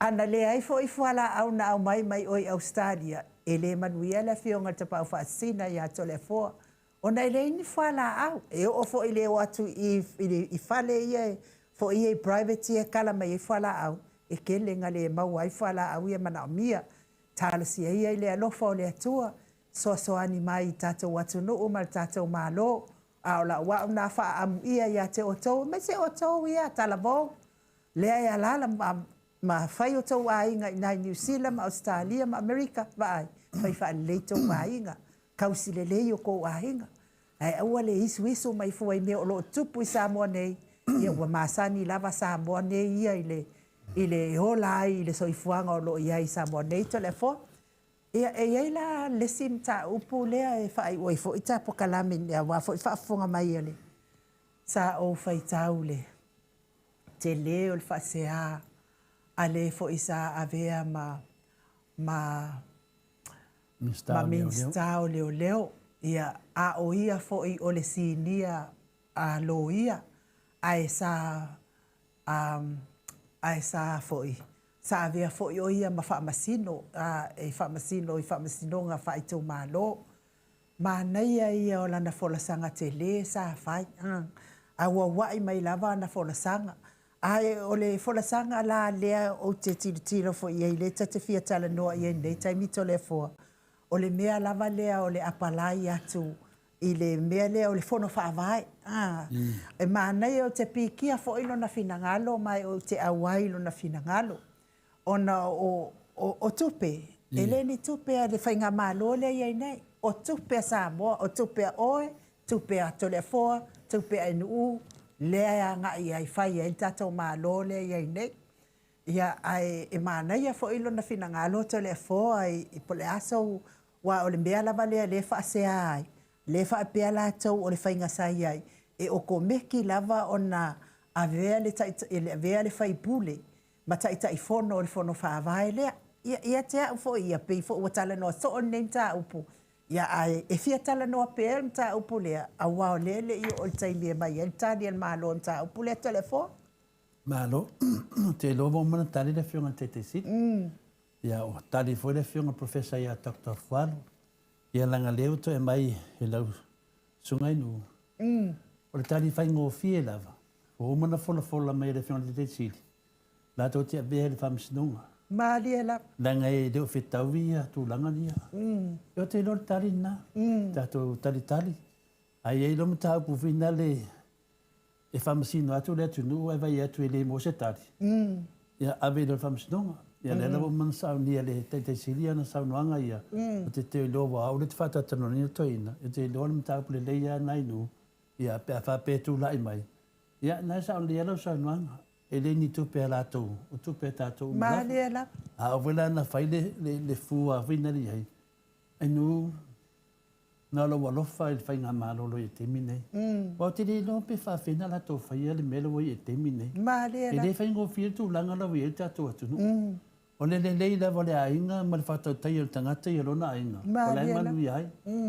Ana leai foi fualaau na aumai mai o i Ausetalia, e le manuia le Afioga i le Tapaau Faasisina ia Toleafoa, ona e leai ni fualaau. E oo foi i le o atu i, i, i fale ia foi ia i private ia e kala mai ai fualaau, e tele na le maua ai fualaau ia manaomia. Talosia ia i le alofa o le Atua, soasoani mai i tatou atunuu ma le tatou Malo, a o lau au na faaamuia ia te outou, aemaise outou ia talavou, lea e alaala ma, ma fai outou aiga i ina i Niu Sila ma Ausetalia ma Amerika, vaai, fai faalelei tou aiga, tausi lelei outou aiga, ae aua le isuisu mai fua i mea o lo o tupu i Samoa nei, ia ua masani lava Samoa nei ia i le, i le ola ai i le soifuaga o lo o i ai i Samoa nei, Toleafoa. Ia, e i ai la le isi mataupu lea e faaiu ai foi ta polokalame aua foi le faafofoga mai a le sa ou faitau le tele o le faasea a le foi sa avea ma ma ma Minisita o Leoleo, ia, a o ia foi o le sinia a loia, ae sa a ae sa foi sa avea foi o ia ma faamasino a e faamasino i faamasinoga faaitumalo. Manaia ia o lana folasaga tele sa fai, auauai mai lava ana folasaga. Ae o le folasaga la lea ou te tilotilo foi i ai lea ta te fia talanoa i ai i lenei taimi Toleafoa, o le mea lava lea o le apalai atu i le mea lea o le Fono Faavae. E manaia ou te pikia foi lona finagalo ma ou te auai i lona finagalo ona o, o, o tupe, e le ni tupe a le faigamalo lea e i ai nei, o tupe a Samoa, o tupe a oe, tupe a Toleafoa, tupe a NU, lea e agai ai, fai ai le tatou Malo lea e i ai nei. Ia, ae e manaia foi lona finagalo Toleafoa i, po o le a sou, aua o le mea lava lea lea e faasea ai, lea e faapea latou o le faiga sa i ai, e okomeki lava ona avea le, avea le faipule ma Taitaifono o le Fono Faavae lea. Ia, ia te au foi ia, pei foi ua talanoa soo lenei mataupu, ia, ae e fia talanoa pea le mataupu lea, aua o lea e le i oo i le taimi e aumai ai le tali a le Malo i le mataupu lea, Toleafoa. Malo. Ou te iloa ua uma ona tali le Afioga i le Taitai Sili. Ia, ua tali foi le Afioga i le Professor ia Doctor Fualu. Ia, leaga o lea ua toe aumai e lau Susuga i Nuu. O le tali faigofie lava, ua uma ona folafola mai e le Afioga i le Taitai Sili, latou te avea i le Faamasinoga. Malie lava. Leaga e le o fetaui ia tulaga ia. Ou te iloa le tali lena. Tatou talitali. Ae i ai loa mataupu foi nale e faamasino atu le atunuu ae vaai atu e le maua se tali, ia ave i le Faamasinoga. Ia lea lava ua uma ona saunia e le Taitai Sili ana saunoaga ia, ou te te iloa aua o au lea ou te faatalatalanoaina le toeaina, ou te iloa o le mataupu lelei lava lena i nuu, ia pe a faapea e tulai mai, ia lena e sao lelei lava lau saunoaga, e le ni tupe a latou, o tupe a tatou uma lava. Malie lava. A oo foi la ina fai le fua foi lea i ai, i nuu, Na o lou alofa i le faigamalo o lo o i ai i le taimi nei. Aua ou te le iloa pe faafefea ona latou faia le mea lea ua i ai i le taimi nei. Malie E le faigofie le tulaga la ua i ai le tatou atunuu. O le lelei lava o le aiga ma le faatautaia o le tagata ia lona aiga, o la e manuia ai.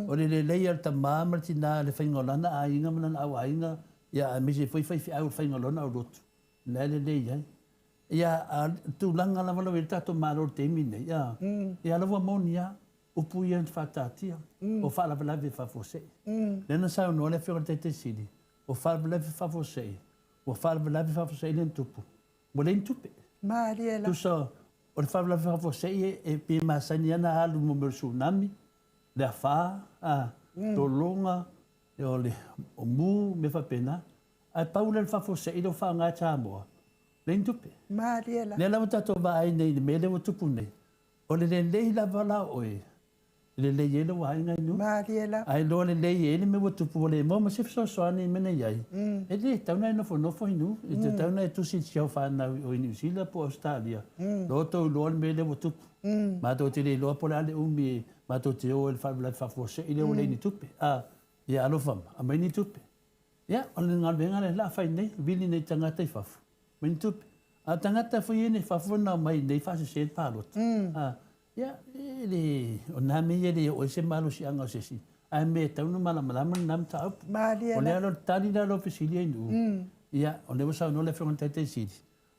O le lelei o le tama ma le tina i le faiga o lana aiga ma lana auaiga, ia aemaise foi faifeau i le faiga o lona aulotu, o la e lelei ai. Ia, a o le tulaga lava la ua i ai le tatou Malo i le taimi nei, a, ia la ua moni lava. Upu ia na faataatia, o faalavelave faafuasei. Lea na saunoa le Afioga i le Taitai Sili, o faalavelave faafuasei, ua faalavelave faafuasei lea na tupu, ua leai ni tupe. Malie la. Tusa o le faalavelave faafuasei e pei e masani lava ona alu mo mea o le tsunami, le afa, a, lologa, o le mu, mea faapena. Ae pau lea o le faafuasei lea ua faaaoga e Samoa, leai ni tupe. Malie la. Lea la ua tatou vaai nei i le mea lea ua tupu nei. O le lelei lava la o oe, e lelei ai lou aiga i nuu. Malie lava. A iloa lelei ai le mea ua tupu ua le maua ma se fesoasoani i mea na i ai, e le tatau ona e nofonofo i nuu. E tatau ona e tusi i si au fanau i o i Niu Sila po o Ausetalia, loa outou iloa le mea lea ua tupu. Matou te le iloa po o le a le umi e matou te o ai i le faalavelave faafuasei lea ua leai ni tupe. A, ia alofa ma, aumai ni tupe. Ia, o le galuega lea o le a fai nei, vili nei tagata i fafo, aumai ni tupe. A o tagata foi ia nei fafo na omai i inei faasese le palota, a, ia, e le, o na mea ia e le oo ai se malosiaga o se isi, ae mea e tatau ona malamalama lena mataupu. Malie O lea la o le tali la o lau fesili Ainuu, ia, o lea ua saunoa le Afioga i le Taitai Sili,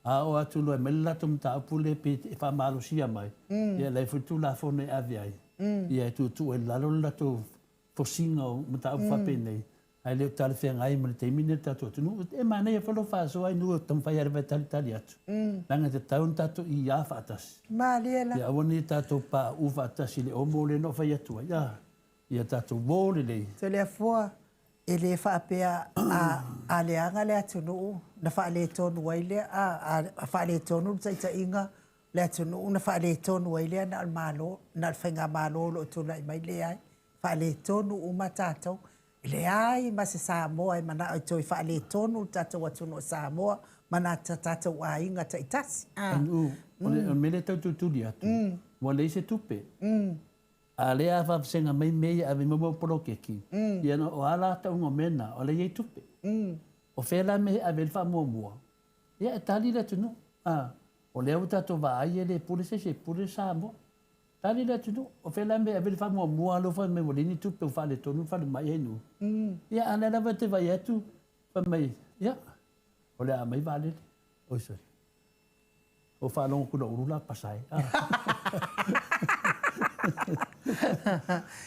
a oo atu loa e aumai le latou mataupu lea pe e faamalosia mai, ia, o la e i ai foi le Tulafono e ave ai, ia e tuutuu ai i lalo le latou fosiga o mataupu faapenei, ae le o talafeagai ma le taimi lenei o le tatou atunuu. E manaia foi lou faasoa i nuu e taumafai lava e talitali atu, leaga e tatau ona tatou iā faatasi. Malie la. Ia aua ne i tatou pauu faatasi i le omo lea na ou fai atu ai, a, ia tatou uo lelei. Toleafoa, e le faapea a, a leaga le atunuu na faaletonu ai lea, a, a faaletonu le taitaiga o le atunuu na faaletonu ai lea na o le Malo, na o le Faigamalo o lo o tulai mai, leai. Faaletonu uma tatou. E leai ma se Samoa e manao e toe faaletonu le tatou atunuu o Samoa ma na tatou aiga taitasi. Anu'u, o le mea lea e tau tulituli atu, ua leai se tupe. A lea a faavasega mai mea ia e ave mai poloketi, ia o a la tauga o mea na, o lea e i ai tupe. O fea la mea e ave ai le faamuamua? Ia e tali le atunuu. O lea ua tatou vaai e le pule se isi, e pule Samoa. Tali le atunuu, o fea la le mea e ave ai le faamuamua lea fai mai ua leai ni tupe ua faaletonu le falemai ai nuu. Ia a o lea lava e te vaai atu fai mai, ia, o le a aumai vaalele. Oi sole. Ua faalogo atu lau ulu la pasa e.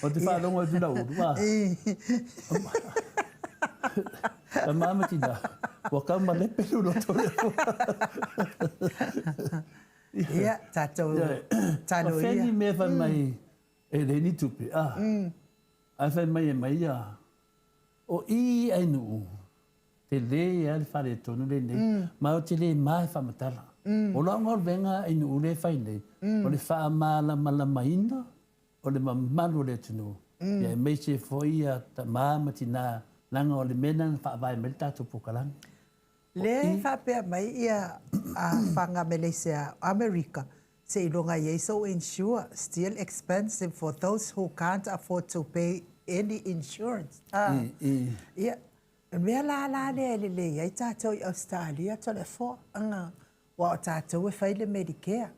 Ou te faalogo atu lau ulu. Tama ma tina, ua kau malepe lu loto le. Ia, tatou talo ia. O fea ni mea fai mai e leai ni tupe, a? Ae fai mai e mai ia, o i ai nuu, tele lava le faaletonu lenei, ma ou te le ma e faamatala. O lau galuega i nuu lea e fai nei, o le faamalamalamaina o le mamalu o le atunuu, ia aemaise foi ia tama ma tina, leaga o le mea lena na faavae mai le tatou polokalame. Lea e faapea mai ia Faga Meleise Amerika, seiloga e i ai sou insure, still expensive for those who can't afford to pay any insurance. Ia, o le mea la la lea e lelei ai tatou i Ausetalia Toleafoa, aua o tatou e fai le Medicare.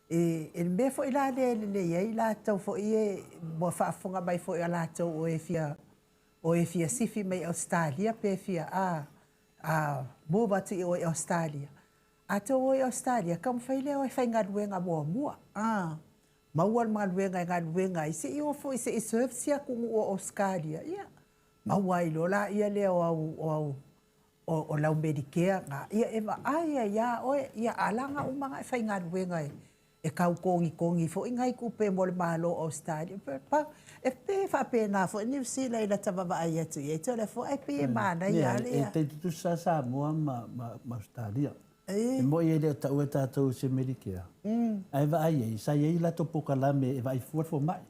E le mea foi la lea e lelei ai latou foi e ua faafofoga mai foi o latou o e fia o e fia sifi mai Ausetalia pe fia a a move atu i o i Ausetalia. A tou o i Ausetalia, taumafai lea o e faigaluega muamua. A maua le galuega e galuega ai, se i o foi se i serve si atunuu o Ausetalia, ia, maua ai loa laia lea o au, o au o lau Medicare na, ia e vaai ai lava oe, ia a laga uma ona e faigaluega e tau togitogi foi nai tupe mo le Malo o Ausetalia. E pei e faapena foi Niu Sila i lata vaavaai atu i ai Toleafoa, ae pei e manaia lava le... E tai tutusa Samoa ma Ausetalia. E moni e le o taua e tatou o se Medicare, ae vaai i ai, sa i ai latou polokalame e vaai fua le fomai.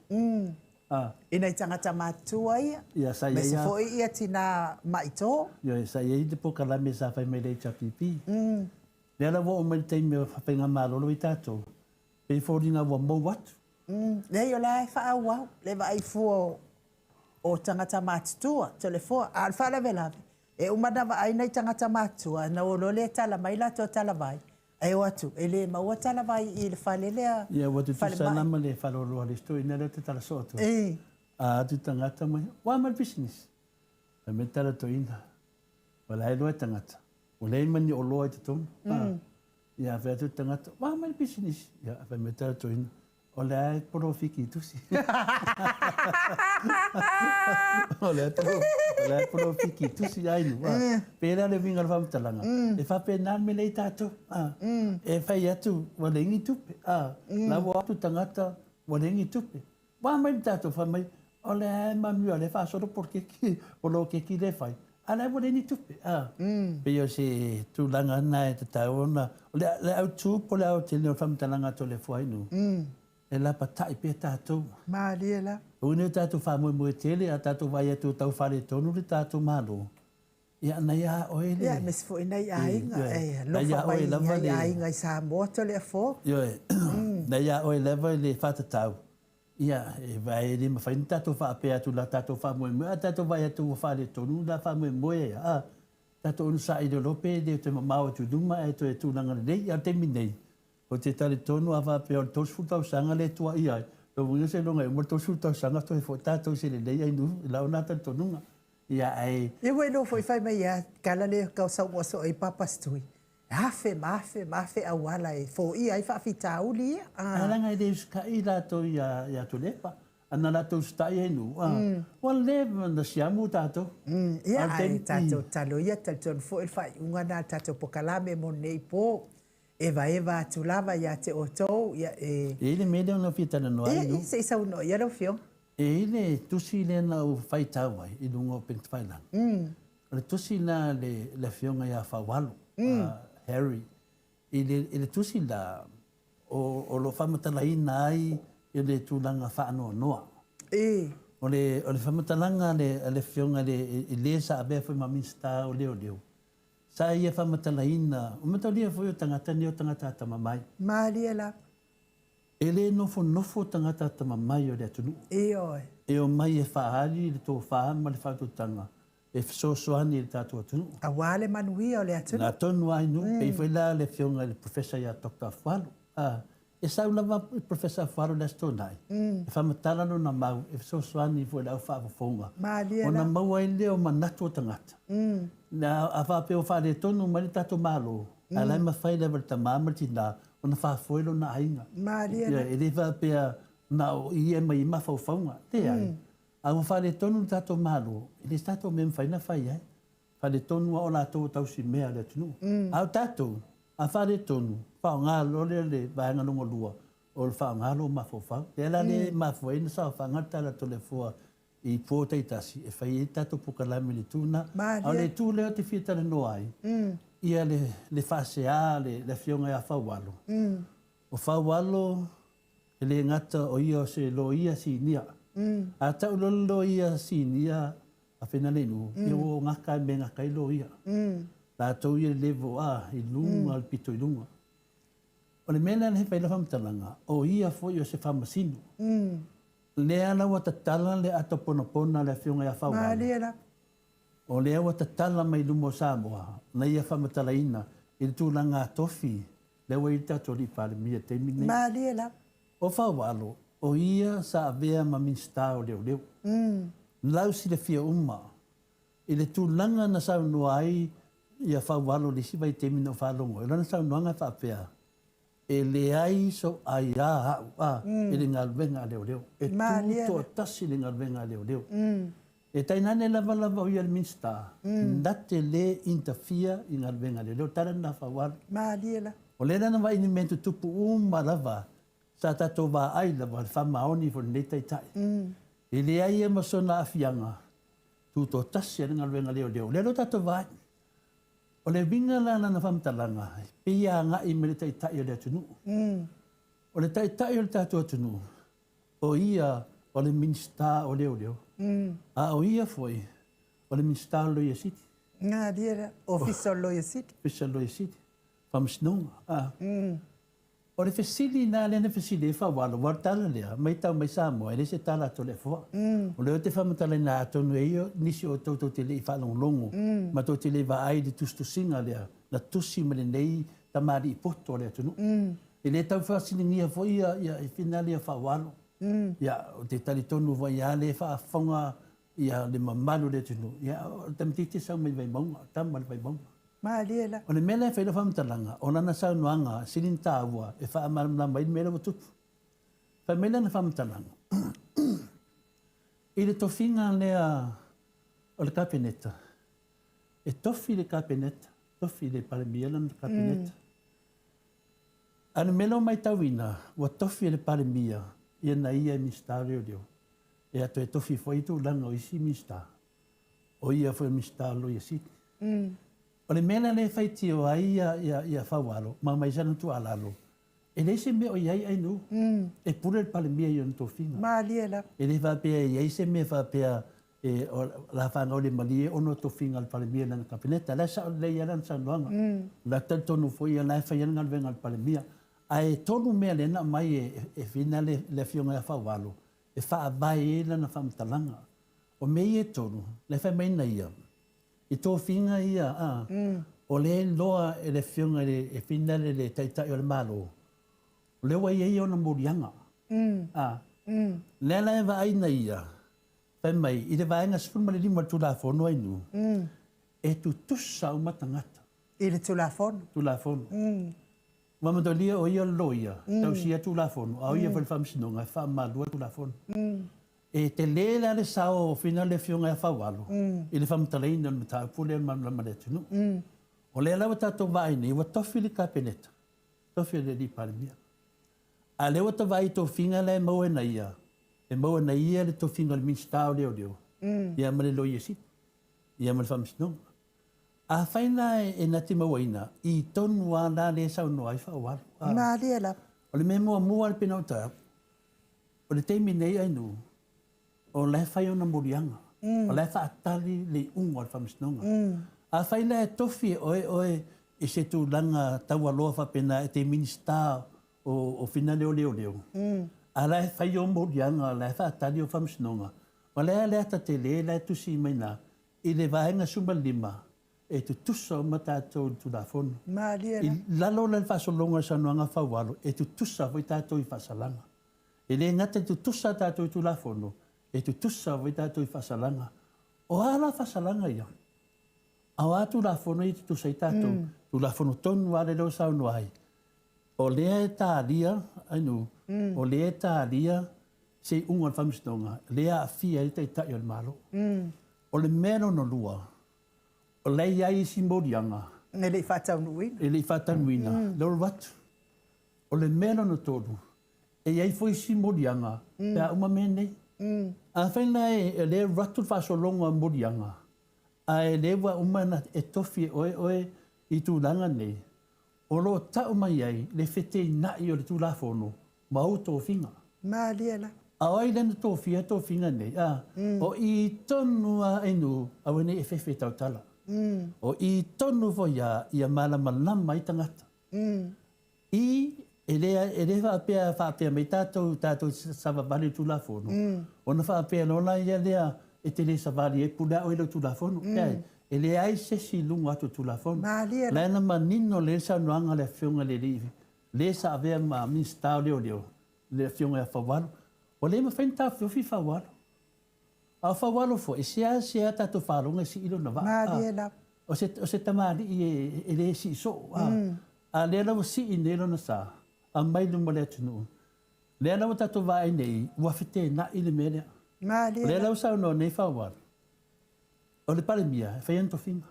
I nai tagata matutua ia, aemaise foi ia tina ma'i to. Ioe, sa i ai le polokalame sa fai mai le HRPP. Lea la ua oo mai le taimi o faigamalo lea ua i tatou, pei e foliga ua mou atu. Leai, o la e faaauau le vaai fua o tagata matutua, Toleafoa. A o le faalavelave, e uma ona vaai nai tagata matutua, ona o loa lea e tala mai latou talavai, ae o atu, e le maua talavai i le fale lea. Ia, ua tutusa la ma le faleoloa le isi toeaina lea ou te tala soo atu ai. A atu tagata mai, ua ama le pisinisi. Fai mai le tala toeaina, ua la e iloa e tagata, ua leai ma ni oloa i totonu. Ia, fai atu le tagata, ua ama le pisinisi. Ia, fai mai le tala toeaina, o lea e polofiki i tusi. O lea e polofiki i tusi ai nu. Pēlā le uiga o le faamatalaga, e faapena le mea lea i tatou. E fai atu, ua leai ni tupe. La ua o atu tagata, ua leai ni tupe. Ua mai le tatou fai mai, o lea e manuia, o lea e faasolo poloketi, poloketi lea e fai, a o lea ua leai ni tupe. Pei o se tulaga lena e tatau ona, o le autu po o le aotelega o le faamatalaga a Toleafoa Ainuu, E lapatai pea tatou. Malie la. Aua ne i o tatou faamoemoe tele, a tatou vaai atu o tau faaletonu le tatou Malo, ia na ia oe le. Ia, aemaise foi nai aiga e Na ia alofa mai oe lava i le. aiga i Samoa Toleafoa. Ioe. Na ia oe lava le faatatau. Ia, e vae e le mafai ona tatou faapea atu la tatou faamoemoe, a tatou vaai atu ua faaletonu la faamoemoe ai, a tatou onosai lolo pe le toe mamao atu i luma ae toe tulaga lelei. A o le taimi nei, Ou te talitonu a faapea o le 30 tausaga lea e tuuaia ai, lona uiga seiloga e uma le 30 tausaga toe foi tatou i se lelei ainu i lau na talitonuga. Ia ae. Ia ua iloa foi fai mai ia tala lea tau saunoa soo ai Papa Stui, e afe ma afe ma afe auala e foia ai faafitauli ia. Ae leaga e le usitai latou ia Tuilaepa. A na latou usitai ai nuu, ua leva ona siamu tatou. Ia ae tatou tatalo ia, talitonu foi o le faaiuga lena a le tatou polokalame mo lenei po. Evaeva atu lava ia te outou, ia e. E i ai le mea lea na ou fia talanoa ai, Ia, se i saunoa ia lau Afioga. E i ai le tusi lea na ou faitau ai i luga o upega tafailagi. O le tusi lena a le Afioga ia Faualo, Harry. I le tusi la, o lo o faamatalaina ai le tulaga faanoanoa. O le faamatalaga a le Afioga i le sa avea foi ma Minisita o Leoleo, Sa ia faamatalaina, o mataulia foi o tagata nei o tagata atamamai. Malie lava. E le nofonofo tagata atamamai o le atunuu. Ioe. E omai e faaali le tofa ma le faautautaga e fesoasoani i le tatou atunuu. Aua le manuia o le atunuu. Atonu lava i nuu, pei foi la le afioga i le Professor ia Doctor Afualo. E sau lava le Professor Afualo i le Aso Toonai, e faamatala lona mau e fesoasoani foi i le au faafofoga, ona maua ai lea o manatu o tagata. A faapea ua faaletonu mai le tatou Malo, ae la e mafai lava e le tama ma le tina ona faafoe lona aiga. E le faapea na o i e aumai ai mafaufauga. Leai. A ua faaletonu le tatou Malo, e le se tatou mea e mafai ona fai ai. Faaletonu lava o latou o tausimea a le atunuu. A o tatou, a faaletonu, faaaoga loa lea le vaega lona lua, o le faaaoga lou mafaufau. Lea la lea e mafua ai ona saofaga le tala a Toleafoa i po taitasi e fai ai le tatou polokalame i le itu lena. A o le itu lea ou te fia talanoa ai, ia le faasea a le Afioga ia Faualo. O Faualo, e le gata o ia o se loia sinia. A tau loa le loia sinia a Fenaleinuu, ia ua gata i mea e gata ai loia. Latou ia le level a i luga le pito i luga. O le mea lea e fai lau faamatalaga, o ia foi o se faamasino. Lea la ua tatala le ato ponapona a le Afioga ia Faualo. Malie lava. O lea ua tatala mai luma o Samoa na ia faamatalaina i le tulaga tofi lea ua i ai le tatou Alii Palemia i le taimi lenei. Malie lava. O Faualo, o ia sa avea ma Minisita o Leoleo. Lau silafia uma i le tulaga na saunoa ai ia Faualo i le isi vaitaimi na ou faalogo ai, o lana saunoaga e faapea, E leai sou aia au a i le galuega a leoleo. E tu toatasi le galuega a leoleo. E tainane lava lava o ia le Minisita, na te le interfere i galuega a leoleo. O le tala lena a Faualo. O lea la na vaai i ni mea tutupu uma lava, sa tatou vaai lava i le faamaoni foi o lenei Taitai. E leai ia ma sona aafiaga, tutoatasi lava le galuega a leoleo. O lea la ua tatou vaai. O le uiga la lana faamatalaga, e pei e agai mai le Taitai o le atunuu. O le Taitai o le tatou atunuu, o ia o le Minisita o Leoleo, a o ia foi o le Minisita o le Loia Sili. Galia lea, Ofisa o le Loia Sili. Ofisa o le Loia Sili, Faamasinoga. O le fesili lena lea na fesili ai Faualo, aua o le tala lea, matau mai Samoa, e le se tala a Toleafoa. O lea ou te faamatalaina atonu e i ai nisi o outou tou te le i faalogologo ma tou te le i vaai i le tusitusiga lea na tusi mai lenei tamalii poto o le atunuu. E le tau faasiligia foi ia finale ia Faualo. Ia, ou te talitonu foi lava lea e faafofoga Ia le mamalu o le atunuu, ia o le tamaitiiti e sau mai Vaimauga, o le tama a le Vaimauga. Malie la. O le mea lea e fai lau faamatalaga, o lana saunoaga e sili ona taua e faamalamalama ai le mea lea ua tupu. Fai mai lana faamatalaga, i le tofiga lea o le Kapeneta, e tofi le Kapeneta, tofi le Palemia lana Kapeneta. A o le mea lea ua matauina, ua tofi e le Palemia ia na ia e Minisita o Leoleo, Ia toe tofi foi tulaga o isi Minisita, o ia foi o Minisita o le Loia Sili. O le mea la lea e faitio ai ia Faualo ma aumai sana tuualalo, E leai se mea o i ai Ainuu. E pule le Palemia i ona tofiga. Malie lava. E le faapea e i ai se mea faapea e o le a fanau le malie ona o tofiga a le Palemia i lana Kapeneta. O la e sao lelei lava lana saunoaga. O la e talitonu foi ia o la e fai lava le galuega a le Palemia. Ae tolu mea lea na aumai e Fina le Afioga ia Faualo e faavae ai lana faamatalaga. O mea ia e tolu, la e fai mai na ia, i tofiga ia, a, o lea e iloa e le Afioga i le, e Fina le Taitai o le Malo, o lea ua i ai ona moliaga. A, lea la e vaai na ia, fai mai, i le Vaega 15 o le Tulafono Ainuu, e tutusa uma tagata. I le Tulafono. Tulafono. Ua manalia o ia o le loia, tausia Tulafono, a o ia foi le Faamasinoga e faamamaluina Tulafono. E tele la le sao o Fina le Afioga ia Faualo i le faamatalaina o le mataupu lea o le malamalama i le atunuu. O lea la ua tatou vaai nei, ua tofi le Kapeneta, tofi e le Alii Palemia. A o lea ua ta vaai i tofiga la e maua e na ia, e maua e na ia le tofiga o le Minisita o Leoleo, ia ma le Loia Sili, ia ma le Faamasinoga. Afai la e na te mauaina, i tonu lava la lea e saunoa ai Faualo. Malie lava. O le mea muamua lava pei ona ou taua, o le taimi nei Ainuu, o la e fai ona moliaga, o la e faatali le iuga o le Faamasinoga. Afai la e tofi e oe oe i se tulaga taualoa faapena e te Minisita o finale o Leoleo, a la e fai ou moliaga, o la e faatali ou Faamasinoga, o le a le ata tele la e tusi mai na, I le Vaega 15, e tutusa uma tatou i le Tulafono. Malie la. I lalo la i le faasologa o le saunoaga faualo, e tutusa foi tatou i faasalaga. E le gata i tutusa tatou i Tulafono, e tutusa foi tatou i faasalaga. O a la faasalaga ia? A o a Tulafono ia e tutusa ai tatou? Tulafono tonu lava lea ua saunoa ai. O lea e talia, Ainuu, o lea e talia se iuga o le Faamasinoga, lea e aafia ai le Taitai o le Malo. O le mea lona lua, o la e i ai isi moliaga. E le i faataunuuina. E le i faataunuuina, lea ua alu atu. O le mea lona tolu, e i ai foi isi moliaga pe a uma mea nei. Afai la o lea e alu atu le faasologa o moliaga, ae o lea ua uma ona e tofi e oe oe i tulaga nei, o lo o tau mai ai le feteenai o le Tulafono ma ou tofiga. Malie la. A o ai lea na tofia tofiga nei? A, o i tonu a Ainuu, aua nei e fefe tautala. O i tonu foi a ia malamalama ai tagata. I, e le, e le faapea, faapea mai tatou, tatou savavali i le Tulafono, ona faapea loa la ia lea e te le savali ai, pule lava oe i lau Tulafono. Pe e leai se isi i luga atu o le Tulafono. Malie la. La e na manino lelei le saunoaga a le Afioga i le Alii le sa avea ma Minisita o Leoleo, le Afioga ia Faualo, ua le mafai ona taofiofi Faualo. A o Faualo foi, e seasea tatou faalogo e sii lona vaa. Malie lava. O se, o se tamalii e, e le sii soo. A, a lea la ua sii nei lona sa, aumai luma o le atunuu. Lea la ua tatou vaai nei, ua feteenai le mea lea. Malie O lea la ua saunoa nei Faualo, o le Palemia e fai ana tofiga.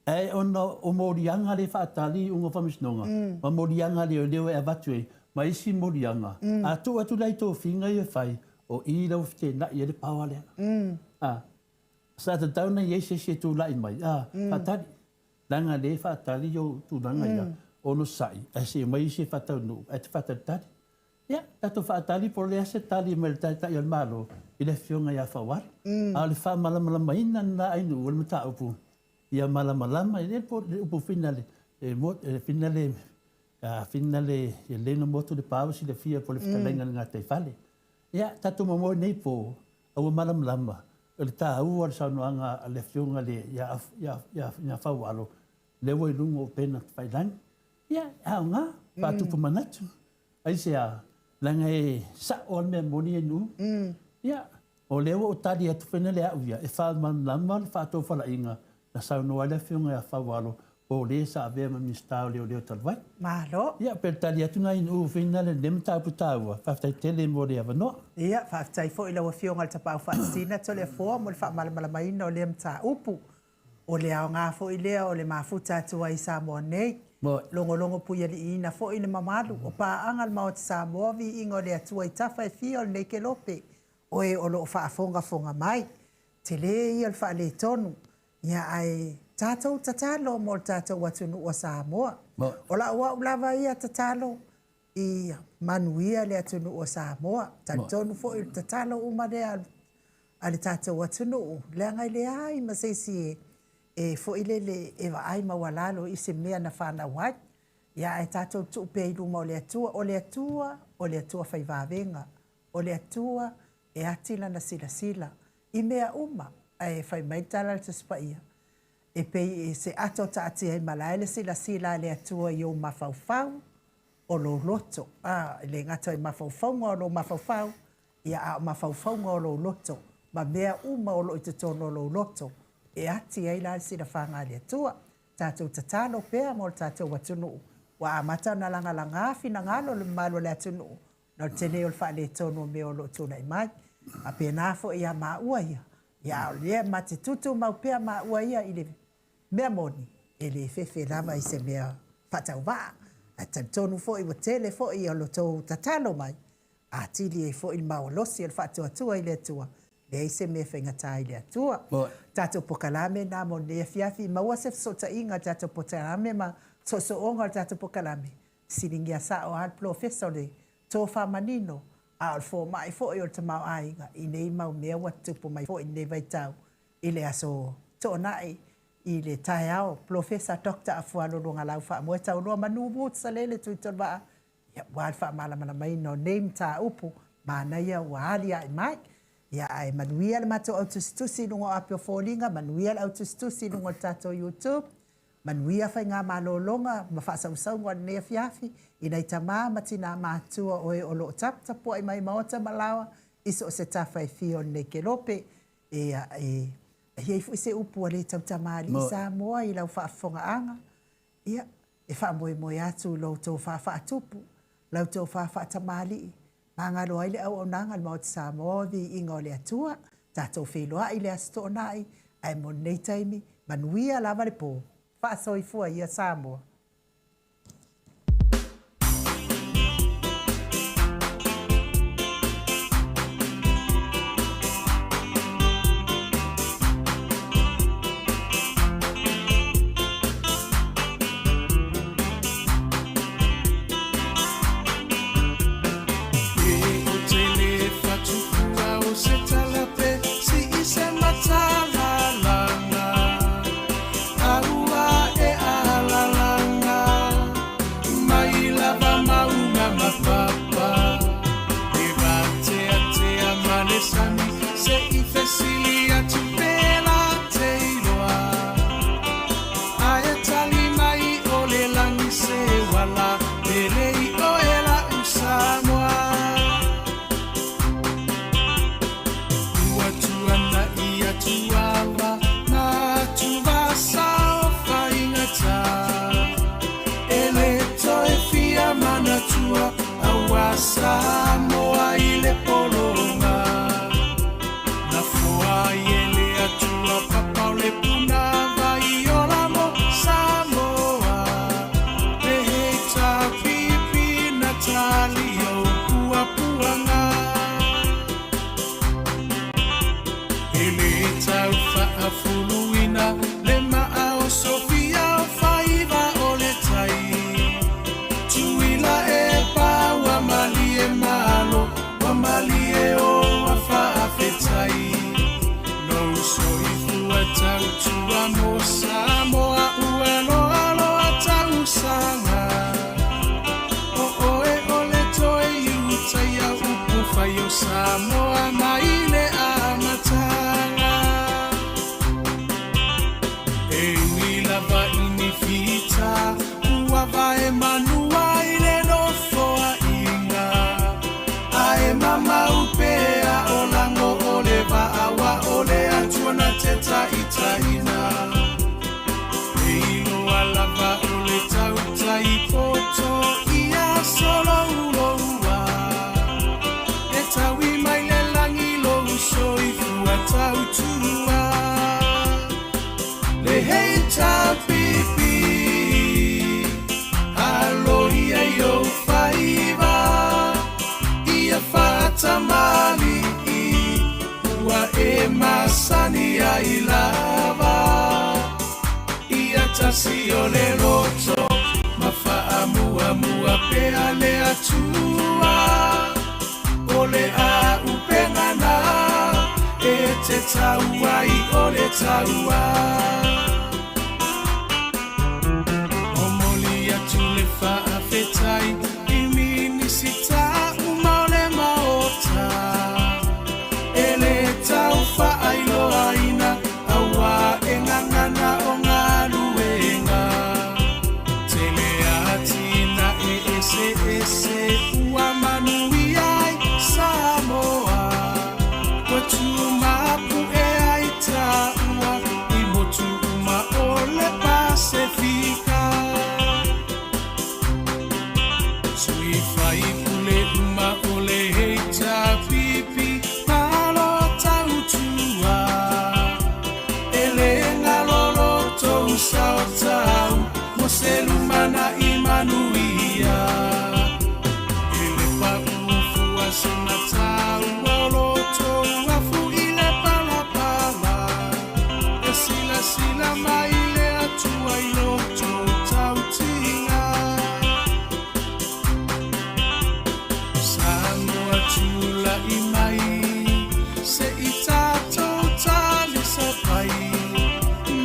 Ae ona o moliaga lea e faatali i iuga o faamasinoga, ma moliaga a leoleo e avatu ai, ma isi moliaga, a tuu atu la i tofiga ia e fai, o i la ua feteenai ai le power lea. A, sa tatau ona i ai se isi e tulai mai, a, faatali. Leaga o lea e faatali ou tulaga ia, onosai, ae se i omai isi e faataunuu, ae te faatalitali. Ia, tatou faatali po o le a se tali mai le Taitai o le Malo i le Afioga ia Faualo. A o le faamalamalamaina lena Ainuu o le mataupu, ia malamalama, e le po le upu finale, e finale, a finale, e lelei ona motu le pa ua silafia po o le fetalaiga i le gataifale. Ia, tatou momoe nei po, a ua malamalama, o le taua o le saunoaga a le Afioga ia Faualo, lea ua i luga o upega tafailagi. Ia, e aoga, faatupu manatu. Aisea? Leaga e sao lava le mea moni e Nuu. Ia, o lea ua ou tali atu foi le au ia, e faamalamalama le faatofalaiga na saunoa ai le Afioga ia Faualo, po o le sa avea ma Minisita o Leoleo talu ai. Malo. Ia, pe tali atu nai Nuu foi na lenei mataupu taua. Faafetai tele mo le avanoa. Ia, faafetai foi i lau Afioga i le Tapaau Faasisina Toleafoa mo le faamalamalamaina o lea mataupu. O le aoga foi lea o le mafuta atu ai i Samoa nei. Logologo puialiiina foi le mamalu o paaga a le Maota Samoa, viiga o le Atua i tafa e fia o lenei kelope, o e o lo o faafogafoga mai. Tele ia o le faaletonu, ia ae Tatou tatalo mo le tatou atunuu o Samoa. O lau au lava ia tatalo, ia manuia le atunuu o Samoa. Talitonu foi o le tatalo uma lea a le tatou atunuu, leaga e leai ma se isi e foi lele e vaai maualalo i se mea na fanau ai. Ia ae tatou tuu pea i luma o le Atua. O le Atua, o le Atua fai vavega. O le Atua e ati lana silasila i mea uma. Ae fai mai le tala a le Tusi Paia, E pei se ato taatia i malae le silasila a le Atua i ou mafaufau, o lou loto. A, e le gata i mafaufauga o lou mafaufau, ia a o mafaufauga o lou loto, ma mea uma o lo o i totonu o lou loto, e ati ai la le silafaga a le Atua. Tatou tatalo pea mo le tatou atunuu, ua amata ona lagalaga finagalo o le mamalu o le atunuu, ona o le tele o le faaletonu o mea o lo o tulai mai. Faapena foi ia maua ia, ia a o lea ma te tutumau pea maua ia i le mea moni, e le fefe lava i se mea faatauvaa. Ae talitonu foi ua tele foi o lo outou tatalo mai, atili ai foi le maolosi o le faatuatua i le Atua, leai se mea e faigata i le Atua. Tatou pokalame na mo lenei afiafi, maua se fesootaiga i le tatou pokalame ma soosooga o le tatou pokalame, siligia sao lava le polofesa o le tofa manino, a o le fomai foi o le tamaoaiga i nei mau mea ua tutupu mai foi i lenei vaitau i le aso Toonai i le taeao. Polofesa Doctor Afualo Luagalau Faamoe Tauloa Manu Woods Salele Tuitolevaa, ia, aua le faamalamalamaina o nei mataupu manaia ua aliae mai. Ia, ae manuia le matou autusitusi i luga o api o foliga, manuia le autusitusi i luga o le tatou YouTube, manuia faigamalologa ma faasausauga o lenei afiafi i nai tama ma tinā matutua o e o lo o taputapuai mai maota ma laoa i so o se tafa e fia o lenei kelope. Ia, e i ai foi se upu a le tautamalii Samoa i lau faafofogaaga, ia, e faamoemoe atu i lo outou faafaatupu, la outou faafaatamalii, magalo ai le auaunaga a le Maota Samoa o Viiga o le Atua, tatou feiloai i le Aso Toonai, ae mo lenei taimi, manuia lava le po. Faasoifua ia Samoa. Ae tali mai o le lagi se uala pele i oe la'u Samoa. Ua tuana'i atu ava na tuvasa o faigata. E le toe fia manatua aua Samoa i le pologa. Na foa ai e le Atua papa o le puna vai ola mo Samoa. Pehei tā pipi na tali o puapuaga. E le tau faafuluina le maa o Sofia o faiva o le tai. Tuila e pa ua malie malo, ua malie o a faafetai. Lou soifua tautua mo Samoa ua loaloa tausaga. O oe o le toe iutaia upu fai o Samoa mai le amataga. tasi o le loto ma faamuamua pea le Atua. O le auupega na e te tau ai o le taua. Momoli atu le faafetai i Minisita uma o le Maota e le tau faailoaina auā e gagana o galuega. Tele atinae eseese ua manuia ai Samoa. Ua tumapu'e ai taua i motu uma o le Pasefika. Sui faipule uma o le HRPP, malo tautua. E le galo lo tou sao taua mo se lumanai manuia. E le pau fua sina taua o lo tou afu i le palapala. E silasila mai le Atua i lo tou tautiga. Samoa tula'i mai se i tatou talisapai.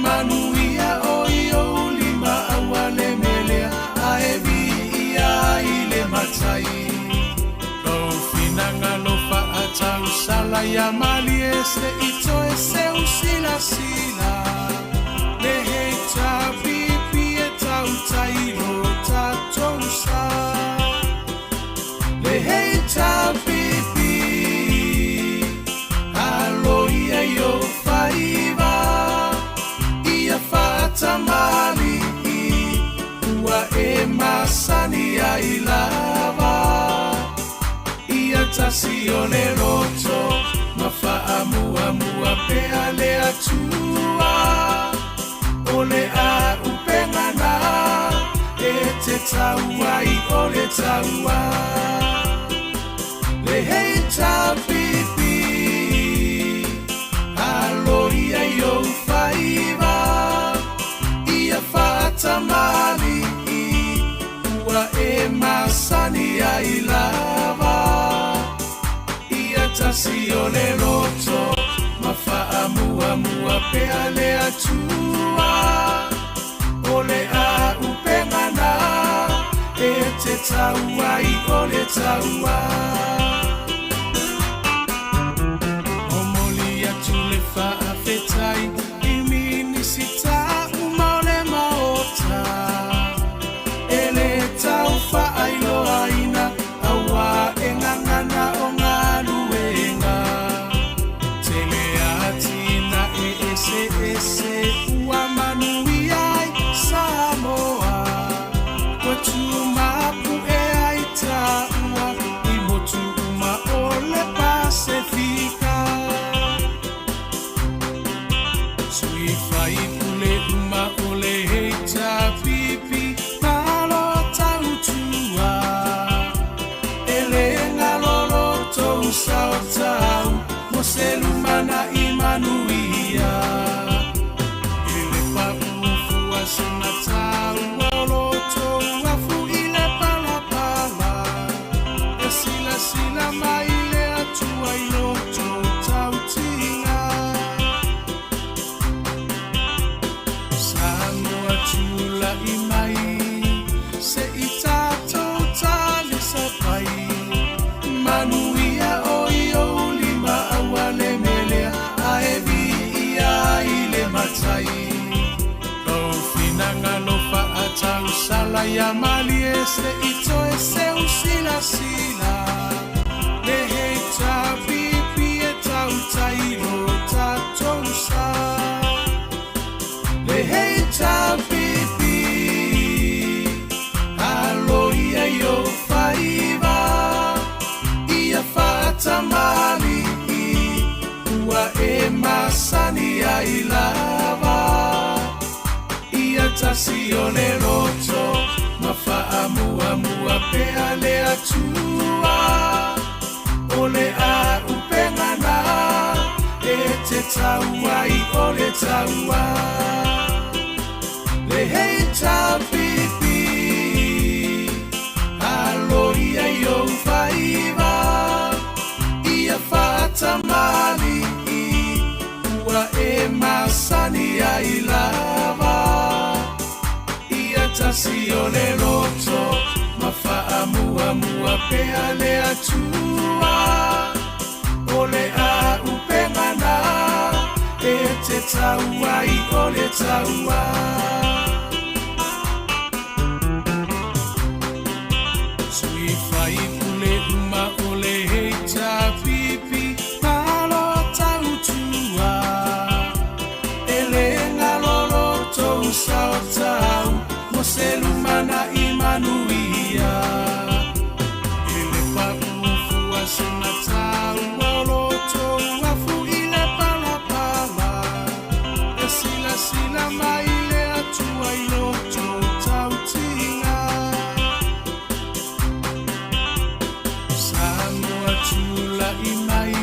Manuia o i ou lima aua le melea ae viia ai le Matai. Lou finagalo faatausala ia malie se i toe seusilasila. Le HRPP e tautai lo tatou sa. Le HRPP, alo ia i ou faiva, ia faatamali'i ua e masani ai lava. Ia tasi o le loto ma faamuamua pea le Atua. O le auupega na e te tau ai o le taua. Le HRPP, alo ia i ou faiva, ia faatamali'i ua e masani ai lava. Ia tasi o le loto ma faamuamua pea le Atua. O le auupega na e te tau ai o le taua. Momoli atu le faafetai i Minisita uma o le Maota e le tau faailoaina auā e gagana o galuega. Tele atinae eseese ua manuia ai Samoa. Ua tumapu'e ai taua i motu uma o le Pasefika. Sui faipule uma o le HRPP, malo tautua. E le galo lo tou sao taua mo se lumanai manuia. E le pau fua sina taua o lo tou afu i le palapala. E silasila mai le Atua i lo tou tautiga. Samoa tula'i mai se i tatou talisapai. Manuia o i ou lima aua le melea ae viia ai le Matai. Lou finagalo faatausala ia malie se i toe seusilasila. Le HRPP e tautai lo tatou sa. Le HRPP, alo ia i ou faiva, ia faatamali'i ua e masani ai lava. Ia tasi o le loto ma faamuamua pea le Atua. O le auupega na e te tau ai o le taua. Le Le HPP alo ia i ou faiva ia faatamali'i ua e masani ai lava. Ia tasi o le loto ma faamuamua pea le Atua. O le auupega na e te tau ai o le taua. Sui faipule uma o le HPP malo tautua. E le galo lo tou sao tau mo se lumanai manuia. E le paufua sina taua o lo tou afu i le palapala. E silasila mai le Atua i lo tou tautiga. Samoa tula'i mai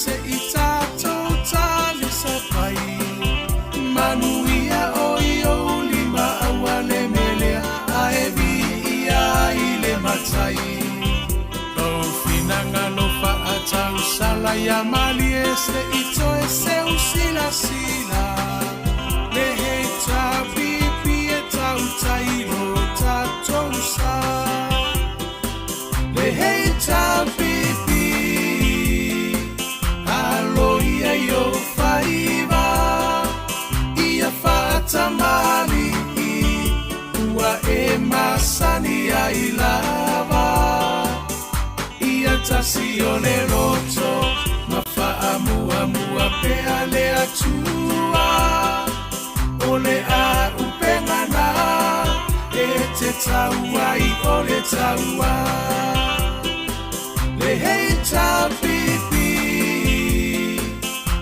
se i tatou talisapai. Manuia o i ou lima aua le melea ae viia ai le Matai. Lou finagalo faatausala ia malie se i toe seusilasila. Le HPP e tautai lo tatou sa. Le HPP alo ia i ou faiva ia faatamali'i ua e masani ai lava. Ia tasi o le loto ma faamuamua pea le Atua. O le auupega na e te tau ai o le taua. Le HPP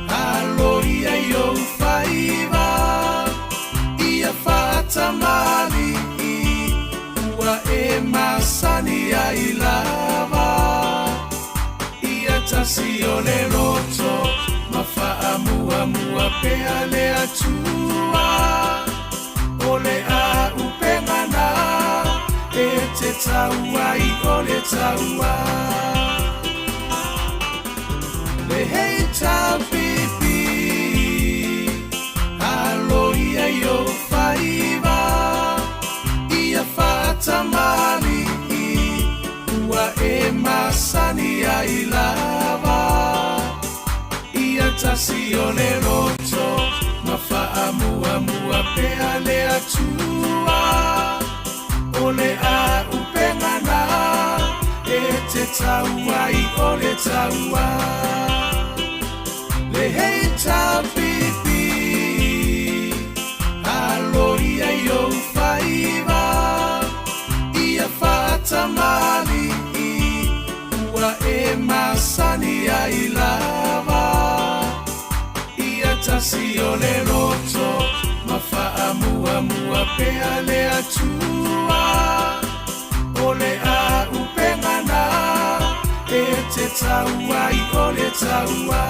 alo ia i ou faiva ia faatamali'i ua e masani ai lava. Ia tasi o le loto ma faamuamua pea le Atua. O le auupega na e te tau ai o le taua. Le HPP alo ia i ou faiva ia faatamali'i ua e masani ai lava. Ia tasi o le loto ma faamuamua pea le Atua. O le auupega na e te tau ai o le taua. Le HPP alo ia i ou faiva ia faatamali'i ua e masani ai lava. Ia tasi o le loto ma faamuamua pea le Atua. O le auupega na e te tau ai o le taua.